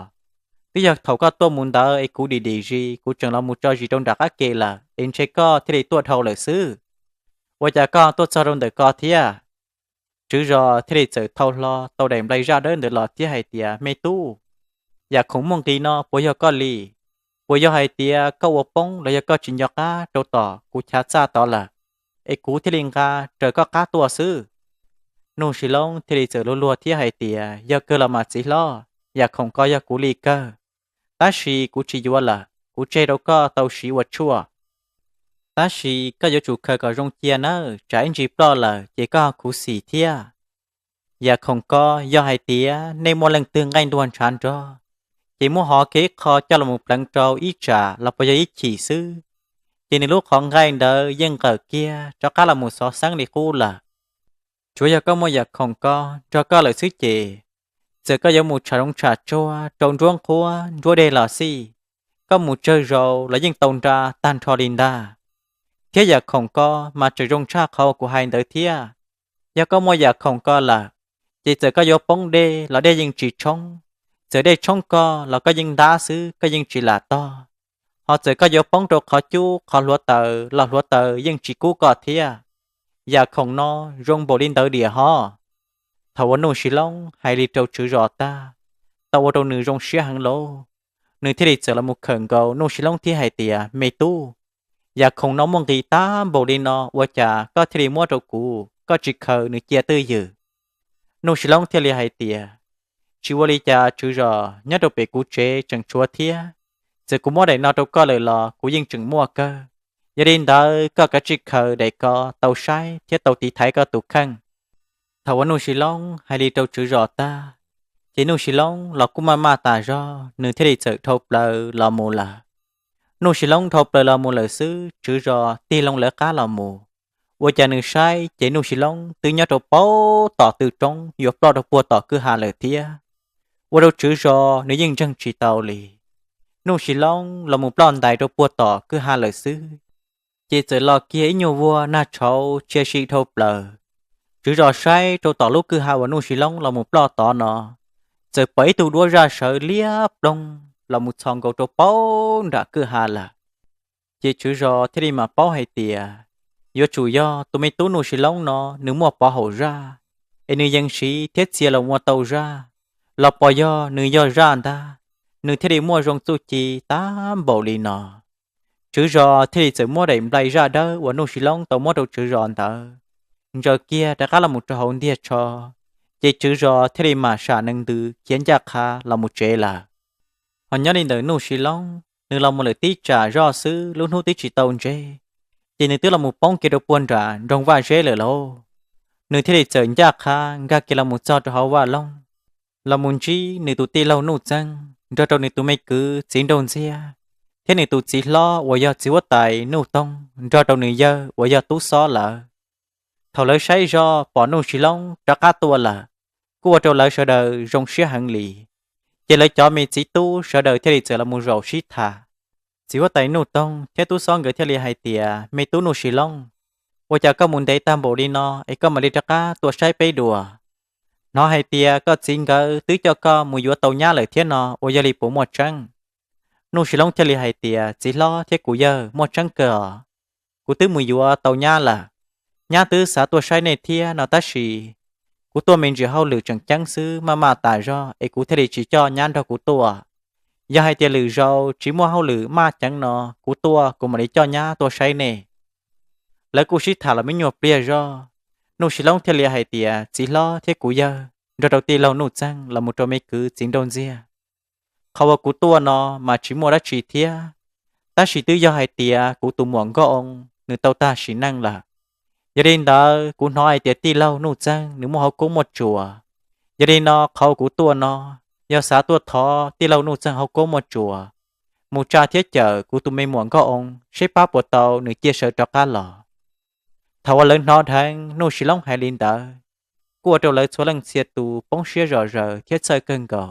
twb yog thaum koj tuaj mus ntawd es kuv dim dim zis kuv tseem los mus tso zis rau nram qab ke lawm es ntshe koj thiaj li tuaj dhau lawm xwb. Ua cas koj tuaj txog rau ntawm ko thiab? Tswv zos thiaj li txawm thau hlo tau daim nplai zaj dawb ntawd los thiab hais tias, Me tub, yam khoom muaj nqis no puas yog koj li? Puas yog hais tias koj ua poob los yog koj tsis nco qab rau tom kuv chav txaj tod lawm, es kuv thiaj li nqa raws koj qab tuaj xwb? Nuj Sis Loob thiaj li txawm luag luag thiab hais tias, Yog kawg los mas txiv hlob, yam khoom ko yog kuv li kawg, tab sis kuv tsis yuav lawm, kuv tseg rau koj tau siv ua tshuaj. Tab sis koj yuav tsum khaws kom zoo cia nawb, tsam ib ntsis ploj lawm ces koj ho khuv xim thiab. Yam khoom ko yog hais tias nej muaj leej twg nqaij ntuag ntshav nrog, ces muab hov kiag ib qho coj los mus pleev rau ib tsam los puas yog ib chim xwb, ces nws lub qhov nqaij ntawd yeej nqawm kiag rov qab los mus xov xeeb li qub lawm. Tsuav yog koj muaj yam khoom ko nrog koj lawm xwb ces, txawm koj yuav mus tsham zoov tsham tsuag rau nruab nqhuab nruab dej los xij, koj mus tsawg zaus los yeej tau nra tag nrho li ntag. Thiab yam khoom ko mas tseem zoo tshaj qhov kuv hais ntawd thiab. Yog koj muaj yam khoom ko lawm, ces txawm koj yuav poob dej los dej yeej tsis tshoob, txawm dej tshoob koj los koj yeej ntab xwb, koj yeej tsis lam tog. Ho txawm koj yuav poob rau qhov cub qhov hluav taws los hluav taws yeej tsis kub koj thiab. Yam khoom no zoo npaum li ntawd diam hov. Thaum uas Nuj Sis Loob hais li rau tswv zos tag, tau ua rau nws zoo siab heev lauj. Nws thiaj li txawm los mus khawm nkaus Nuj Sis Loob thiab hais tias, Me tub, yam khoom no muaj nqis tag npaum li no ua cas koj thiaj li muab rau kuv, koj tsis khaws nws cia twj ywm? Nuj Sis Loob thiaj li hais tias, Tsis ua li cas tswv zos, nyob rau pem kuv tsev tseem tshuav thiab. Txawm kuv muab daim no rau koj lawm los kuv yeej tseem muaj kawg. Yog li ntawd koj kav tsij khaws daim ko tau saib thiab tau tiv thaiv koj tus kheej. Thaum uas Nuj Sis Loob hais li rau tswv zos tag, ces Nuj Sis Loob los kuj maj maj tas zog, nws thiaj li txawm dhau plaws los mus lawm. Nuj Sis Loob dhau plaws los mus lawm xwb, tswv zos tig loo lawv qab los mus. Ua cas nws saib ces Nuj Sis Loob twb nyob rau paub tom tw roob yuav ploj rau puag tom kwj ha lawm thiab. Ua rau tswv zos nws yeej ntseeg tsis tau li. Nuj Sis Loob los mus ploj ntais rau puag tom kwj ha lawm xwb, ces txawm los kiag ib nyuag vuag nag tshauv tshia si dhau plaws. Tswv zos saib rau tom lub kwj ha uas Nuj Sis Loob los mus ploj tod no, txawm pom ib tug duab zaj sawv liab ploog los mus txhos nkaus rau paub nram kwj ha lawm. Ces tswv zos thiaj li mam paub hais tias, yuav tsum yog tus me tub Nuj Sis Loob no nws muaj pov haum zaj, es nws yees siv thiab txia los ua tau zaj, los pos yog nws yog zaj ntag, nws thiaj li muaj zoo txuj ci tag npaum li no. Tswv zos thiaj li txawm muab daim nplai zaj dawb uas Nuj Sis Loob tau muab rau tswv zos ntawd ntsaws kiag rov qab los mus rau hauv ntiag tsho, ces tswv zos thiaj li mam sam nees ntws khiav ncaj qha los mus tsev lawm. Ho nyob li ntawm Nuj Sis Loob, nws los mus lawm tib tsam zoj xwb, lub hnub twb tsis tau ntseb, ces nws twb los mus poob kiag rau puag nram nroog Vaj Zeb lawm lauj. Nws thiaj li txawm ncaj qha nkag kiag los mus txog rau hauv vaj loog, los mus ntsib nws tus tij laug Nuj Txeeb nrog rau nws tus me kwv txiv nraug ntxiag, thiab nws tus txiv hlob uas yog txiv huab tais Nuj Toog nrog rau nws yawg uas yog tub xob lawv. Thaum lawv saib zoj pom Nuj Sis Loob rov qab tuaj lawm, kuj ua rau lawv sawv daws zoo siab heev li. Ces lawv cov me txiv tub sawv daws thiaj li txawm los mus zaum sib tham. Txiv huab tais Nuj Toog thiab tub xob nkawd thiaj li hais tias, Me tub Nuj Sis Loob, ua cas koj mus ntev tag npaum li no es koj mam li rov qab tuaj saib peb dua? Hnov hais tias koj txiv nkawd twb coj koj mus yuav tau nyab lawm thiab no, uas yog li puas muaj tseeb? Nuj Sis Loob thiaj li hais tias, Txiv hlob thiab kuv yawg, muaj tseeb kawg os. Kuv twb mus yuav tau nyab lawm. Nyab twb xav tuaj saib nej thiab no tab sis kuv tuaj me ntsis hauj lwm tseem ceeb xwb, maj maj tas zog es kuv thiaj li tsis coj nyab nrog kuv tuaj. Yog hais tias lwm zaus tsis muaj hauj lwm maj ceev no, kuv tuaj kuv mam li coj nyab tuaj saib nej. Lawv kuj sib tham los me nyuag pliag zog, Nuj Sis Loob thiaj li hais tias, Txiv hlob thiab kuv yawg, nrog rau tij laug Nuj Txeeg los mus rau me kwv txiv nraug ntxiag, qhov uas kuv tuaj no mas tsis muaj dab tsi thiab, tab sis twb yog hais tias kuv tus muam Nkauj Oo nws tau tag sim neej lawm. Yog li ntawd kuv hnov hais tias tij laug Nuj Txeeg nws muaj hauv koob muaj tsuas. Yog li no qhov uas kuv tuaj no, yog xav tuaj thov tij laug Nuj Txeeg hauv koob muaj tsuas mus tsa thiab cawm kuv tus me muam Nkauj Oo seb pab puas tau nws cia sawv rov qab los. Thaum uas lawv hnov dheev Nuj Sis Loob hais li ntawd, kuj ua rau lawv txhua leej txhia tus poob siab zom zaws thiab txhawj kawg nkaus.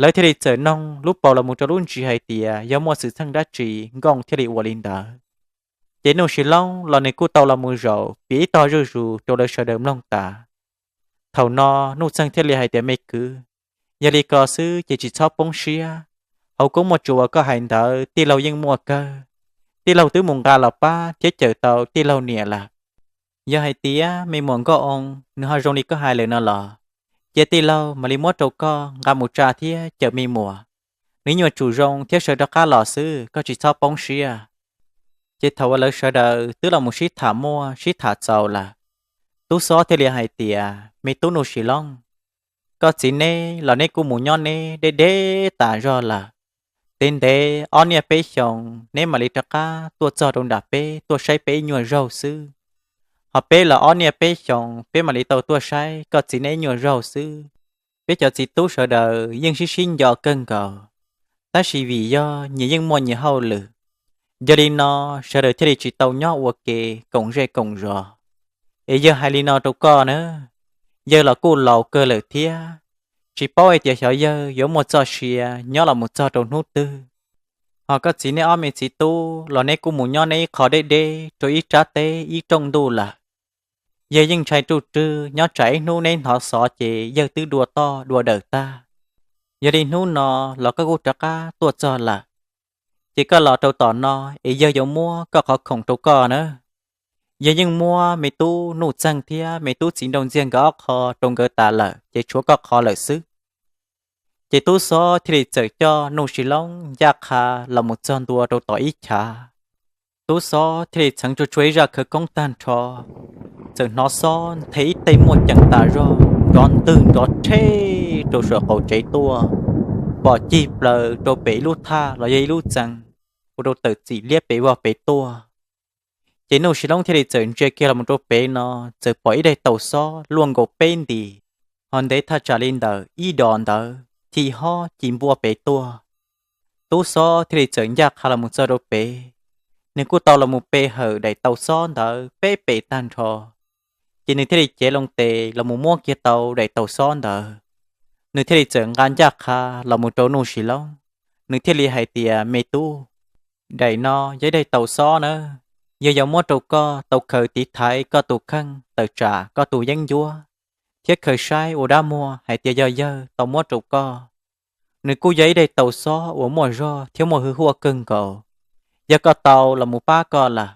Lawv thiaj li txawm noog lub paus los mus rau lub ntsis hais tias yog muaj xwm txheej dab tsi Nkauj Oo thiaj li ua li ntawd. Ces Nuj Sis Loob los nws kuj tau los mus zaum piav ib tog zuj zus rau lawv sawv daws mloog tas. Thaum no Nuj Txeeg thiaj li hais tias, Me kwv, yog li ko xwb ces tsis txhob poob siab. Hauv koob muaj tsuas uas koj hais ntawd tij laug yeej muaj kawg. Tij laug twb mus nqa los pab thiab cawm tau tij laug niam lawm. Yog hais tias me muam Nkauj Oo nws ho zoo li koj hais lawm no los, cia tij laug mam li muab rau koj nqa mus tsa thiab cawm me muam. Nws nyuam tsum zoo thiab sawv rov qab los xwb, koj tsis txhob poob siab. Ces thaum uas lawv sawv daws twb los mus sib tham muaj sib tham txaus lawm, Tub Xob thiaj li hais tias, Me tub Nuj Sis Loob, koj txiv neb los neb kuj mus nyob neb deb deb tas zog lawm. Ntev ntev ob niaj peb xyoos neb mam li rov qab tuaj txog rau nram peb tuaj saib peb ib nyuag zaug xwb. Ho peb los ob niaj peb xyoos peb mam li tau tuaj saib koj txiv neb ib nyuag zaug xwb. Peb cov txiv tub sawv daws yeej sib sib nco kawg nkaus, tab sis vim yog nyias yeej muaj nyias hauj lwm, yog li no sawv daws thiaj li tsis tau nyob ua ke koom zej koom zos. Es yawg hais li no rau koj na, yawg los kuj laus kawg lawm thiab, tsis paub hais tias xyov yawg yuav muaj txoj sia nyob los mus txog rau hnub twg. Ho koj txiv neb ob me txiv tub los neb kuj mus nyob neb ib qho deb deb rau ib rab teb ib rooj ntuj lawm. Yawg yeej ntshai ruj rwg nyob tsam ib hnub neb hnov xov ces yawg twb dua toj dua dawm tag. Yog li hnub no los koj kuj rov qab tuaj txog lawm, ces koj los rau tom no es yawg yuav muab koj qhov khoom rau koj na. Yawg yeej muab me tub Nuj Txeeg thiab me tub Txiv Nraug Ntxiag nkawd ob qho rau nkawd tas lawm ces tshuav koj qhov lawm xwb. Ces tub Xob thiaj li txawm coj Nuj Sis Loob ncaj qha los mus txog ntua rau tom ib chav. Tub Xob thiaj li txheev tsuag tsuag ib zaj khawv koob tag nrho, txawm hnov xob nthe ib teg muaj ceem tas zog nrov ntwg nrov rhe rau saum qaum tsev tuaj, pom cig plaws rau pem ib lub thaj los yog ib lub txee, ua rau tawm txim liab pes vog pes tuaj. Ces Nuj Sis Loob thiaj li txawm ntsia kiag los mus rau pem no, txawm pom ib daim taus xob luaj nkaus peb ntim, ho ntev thaj tsam li ntawm ib dos ntawd thim hob ci npuaj pem tuaj. Tub Xob thiaj li txawm ncaj qha los mus txog rau pem, nws kuj tau los mus pe hawm daim taus xob ntawd peb pes tag nrho. Ces nws thiaj li cev loo tes los mus muab kiag tau daim taus xob ntawd, nws thiaj li txawm nqa ncaj qha los mus rau Nuj Sis Loob, nws thiaj li hais tias, Me tub, daim no yog ib daim taus xob nawb, yog yuav muab rau koj tau khaws tiv thaiv koj tus kheej tawm tsam koj tus yeeb ncuab, thiab khaws saib ua dab muag hais tias yog yawg tau muab rau koj. Nws kuj yog ib daim taus xob uas muaj zog thiab muaj hwj huaj kawg nkaus. Yog koj tau los mus pab koj lawm,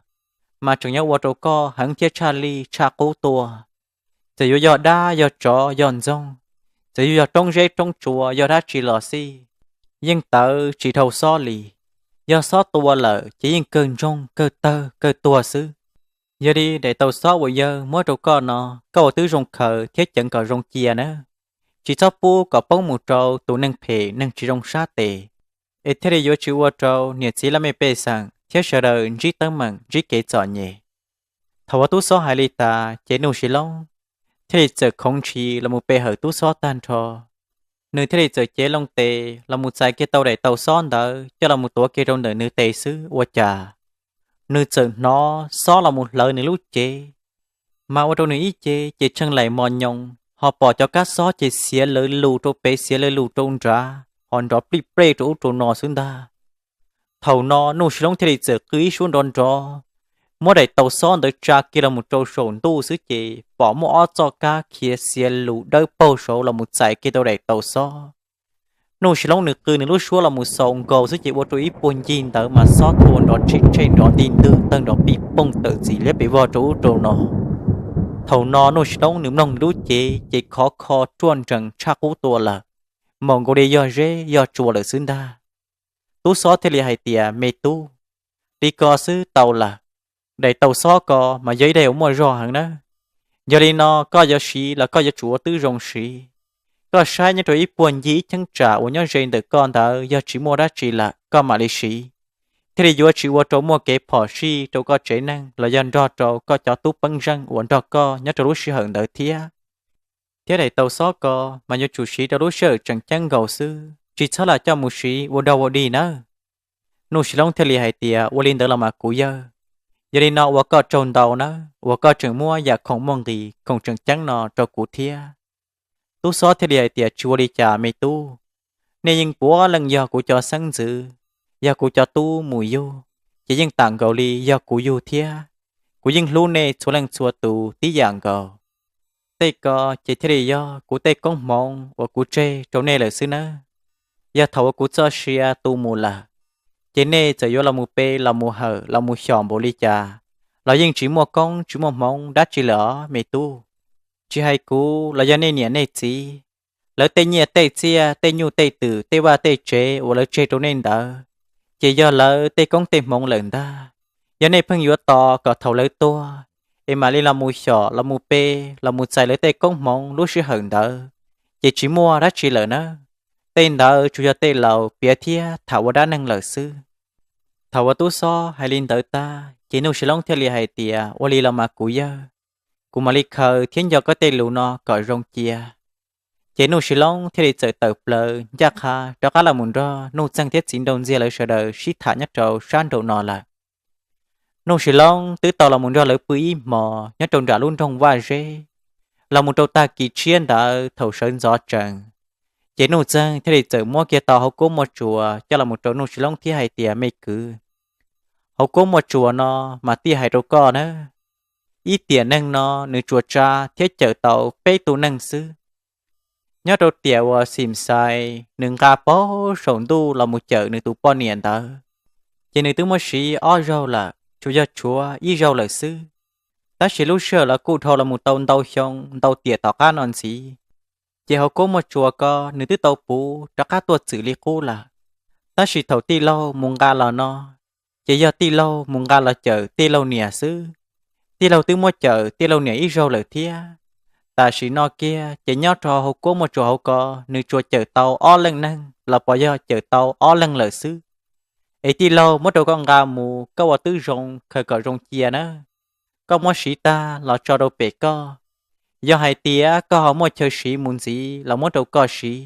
mas tseem yuav ua rau koj heev thiab tshaj lij tshaj qub tuaj. Txawm yuav yog dab yog tsov yog ntxoog, txawm yuav yog roob zeb roob tsua yog dab tsi los xij, yeej tawv tsis dhau xob li. Yog xob tua lawm ces yeej kawg ntsoog kawg tawg kawg tuag xwb. Yog li daim taus xob uas yawg muab rau koj no, koj ua tib zoo khaws thiab ceev kom zoo cia nawb, tsis txhob pub kom poob mus rau tus neeg phem neeg tsis zoo sab tes, es thiaj li yuav tsis ua rau niam txiv laj mej pej xeem thiab sawv daws ntsib teeb meem ntsib kev txom nyem. Thaum uas tub xob hais li tas ces Nuj Sis Loob thiaj li txawm khoov ntshis los mus pe hawm tub xob tag nrho. Nws thiaj li txawm cev loo tes los mus txais kiag tau daim taus xob ntawd coj los mus tuav kiag rau ntawm nws tes xwb ua cas nws txawm hnov xob los mus hlawv nws lub cev, mas ua rau nws ib ce ces tsheej laim mos nyoos ho pom cov kab xob ces xiav lawv lus rau pem xiav lawv lus rau nrad ho nrov plij plej rau ub rau no xwb ntag. Thaum no Nuj Sis Loob thiaj li txawm qw ib suab nrov nrov, muab daim taus xob ntawd tsa kiag los mus rau saum ntuj xwb ces pom muaj ob txoj kab khiav xiav lus dawb paug saud los mus txais kiag tau daim taus xob. Nuj Sis Loob nws qw nws lub suab los mus xaus nkaus xwb ces ua rau ib puag ncig ntawd mas xob tua nrov tshij tshej nrov nti ntwg tawg nrov pij pooj tawm txim liab pes vog rau ub rau no. Thaum no Nuj Sis Loob nws mloog nws lub cev ces khov kho ruaj nrees tshaj qub tua lawm, maum nkaus li yog zeb yog tsua lawm xwb ntag. Tub xob thiaj li hais tias, Me tub, li ko xwb tau lawm. Daim taus xob ko mas yog ib daim uas muaj zog heev nawb. Yog li no koj yuav siv los koj yuav tsum ua tib zoo siv. Koj saib nyob rau ib puag ncig ib cheeb tsam uas nyob ze ntawm koj ntawd yog tsis muaj dab tsi lawm koj mam li siv, thiaj li yuav tsis ua rau muaj kev phom sij rau koj tsev neeg los yog nrog rau koj cov tub peeb zeej uas nrog koj nyob rau lub sij hawm ntawd thiab. Thiab daim taus xob ko mas yuav tsum siv rau lub sij hawm tseem ceeb nkaus xwb, tsis txhob lam coj mus siv ua dog ua dig nawb. Nuj Sis Loob thiaj li hais tias, Ua li ntawd los mas kuv yawg, yog li no ua koj tsaug ntau nawb uas koj tseem muab yam khoom muaj nqis khoom tseem ceeb no rau kuv thiab. Tub xob thiaj li hais tias, Tsis ua li cas me tub, nej yeej puav leej yog kuv cov xeeb ntxwv, yog kuv cov tub mus yug, ces yeej tam nkaus li yog kuv yug thiab. Kuv yeej hlub nej txhua leej txhua tus tib yam nkaus. Tej ko ces thiaj li yog kuv tej koob hmoov uas kuv tseg rau nej lawm xwb nawb. Yog thaum uas kuv txoj sia tu mus lawm, ces nej txawm yuav los mus pe los mus hawm los mus xyom npaum li cas los yeej tsis muaj koob tsis muaj hmoov dab tsi lawm os me tub. Tsis hais kuv los yog nej niam nej txiv, lawv tej nyiaj tej txiaj tej nyuj tej twm tej vaj tej tsev uas lawv tseg rau nej ntawd, ces yog lawv tej koob tej hmoov lawm ntag. Yog nej pheej yuav tos kom thaum lawv tuag, es mam li los mus xyom los mus pe, los mus txais lawv tej koob hmoov lub sij hawm ntawd, ces tsis muaj dab tsi lawm nawb. Tej ntawd tsuas yog tej laus piav thiab tham ua dab neeg lawm xwb. Thaum uas tub xob hais li ntawd tag ces Nuj Sis Loob thiaj li hais tias, Ua li los mas kuv yawg, kuv mam li khaws thiab nco koj tej lus no kom zoo cia. Ces Nuj Sis Loob thiaj li txawm tawm plaws ncaj qha rov qab los mus nrog Nuj Txeeg thiab Txiv Nraug Ntxiag lawv sawv daws sib tham nyob rau sab nraum no lawm. Nuj Sis Loob twb tau los mus nrog lawv pw ib hmos nyob rau nram lub nroog Vaj Zeb, los mus rau tag kis tshiab ntawd thaum sawv ntxov tsees, ces Nuj Txeeg thiaj li txawm muab kiag tau hauv kuab muaj tsuas coj los mus rau Nuj Sis Loob thiab hais tias, Me kwv, hauv kuab muaj tsuas no mas thiaj hais rau koj nawb, ib tiam neeg no nws tsuas tsa thiab cawm tau peb tug neeg xwb. Nyob rau tiam uas Xim Xais nws nqa pag saum ntuj los mus cawm nws tus poj niam ntawd, ces nws twb muab siv ob zaug lawm, tsuas yog tshuav ib zaug lawm xwb. Tab sis lub sij hawm los kuj dhau los mus tau ntau xyoo ntau tiam tom qab no ntxiv, ces hauv kuab muaj tsuas ko nws twb tau puv rov qab tuaj txwm li qub lawm. Tab sis thaum tij laug mus nqa los no, ces yog tij laug mus nqa los cawm tij laug niam xwb. Tij laug twb muab cawm tij laug niam ib zaug lawm thiab. Tam sim no kiag ces nyob rau hauv kuab muaj tsuas hauv ko, nws tsuas cawm tau ob leej neeg los pos yog cawm tau ob leeg lawm xwb. Es tij laug muab rau koj nqa mus, koj ua tib zoo khaws kom zoo cia nawb. Koj muab siv tag los tso rau pem koj. Yog hais tias koj ho muaj chaw siv mus ntxiv los muab rau koj siv,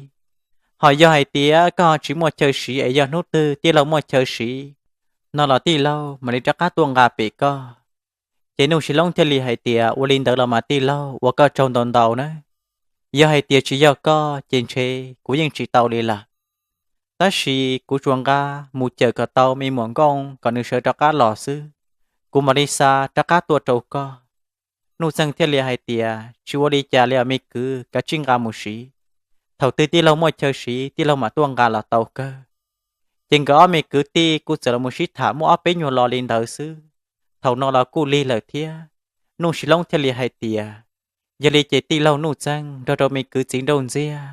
ho yog hais tias koj ho tsis muaj chaw siv es yog hnub twg tij laug muaj chaw siv no los tij laug mam li rov qab tuaj nqa pem koj. Ces Nuj Sis Loob thiaj li hais tias, Ua li ntawd los mas tij laug, ua koj tsaug ntau ntau nawb. Yog hais tias tsis yog koj ces ntshe kuv yeej tsis tau li lawm. Tab sis kuv tsuas nqa mus cawm kom tau me muam Nkauj Oo kom nws sawv rov qab los xwb, kuv mam li xa rov qab tuaj rau koj. Nuj Txeeg thiaj li hais tias, Tsis ua li cas li os me kwv, kav tsij nqa mus siv. Thaum twg tij laug muaj chaw siv tij laug mam tuaj nqa los tau kawg. Ces nkawd ob me kwv tij kuj txawm los mus sib tham muaj ob peb nyuag lo li ntawd xwb. Thaum no los kuj lig lawm thiab. Nuj Sis Loob thiaj li hais tias, Yog li ces tij laug Nuj Txeeg nrog rau me kwv Txiv Nraug Ntxiag,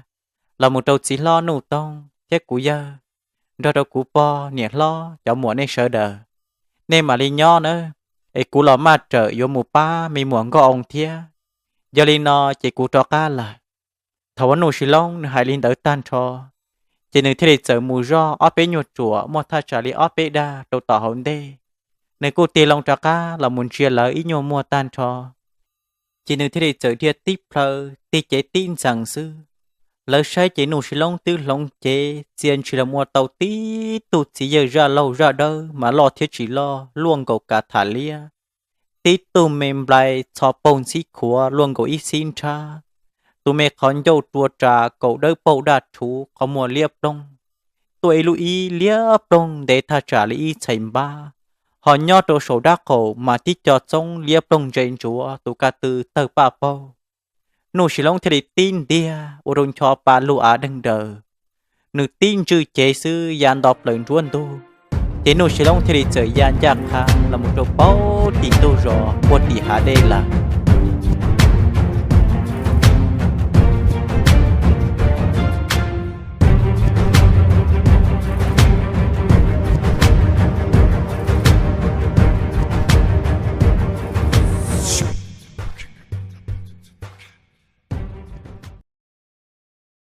los mus rau txiv hlob Nuj Toog thiab kuv yawg, nrog rau kuv pog niam hlob cov muam nej sawv daws, nej mam li nyob nawb, es kuv los maj rawm yuav mus pab me muam Nkauj Oo thiab. Yog li no ces kuv rov qab lawm. Thaum uas Nuj Sis Loob nws hais li ntawd tag nrho, ces nws thiaj li txawm mus zoj ob peb nyuag ruam muaj thaj tsam li ob peb dag rau tom hauv ntej. Nws kuj tig loo rov qab los mus ntsia lawv ib nyuag muag tag nrho, ces nws thiaj li txawm dhia tib plhaw tig cev tib ntxees xwb. Lawv saib ces Nuj Sis Loob twb hloov cev txia ntshis los ua tau tib tug txiv yawg zaj laug zaj dawb mas loj thiab tsis loj luaj nkaus kav tham liab, tib tug me nplai txho paug ntxhib khuav luaj nkaus ib xib nrhab, tus me qhov ncauj rua ras kaum dawb paug daj rhuv qhov muag liab ploog, tuaj ib lub ib liab ploog ntev thaj tsam li ib txhais npab, ho nyob rau saum dab qaum mas tib co txoob liab ploog ntse ntsuav tus ka tw tawg paj paug. Nuj Sis Loob thiaj li tib ntiag ua rau ncho pa lug av deeg daws, nws tib ntswj cev xwb ya nto plaws nruab ntug, ces Nuj Sis Loob thiaj li txawm ya ncaj qha los mus rau paub tim ntug zos puag tim hav dej lawm.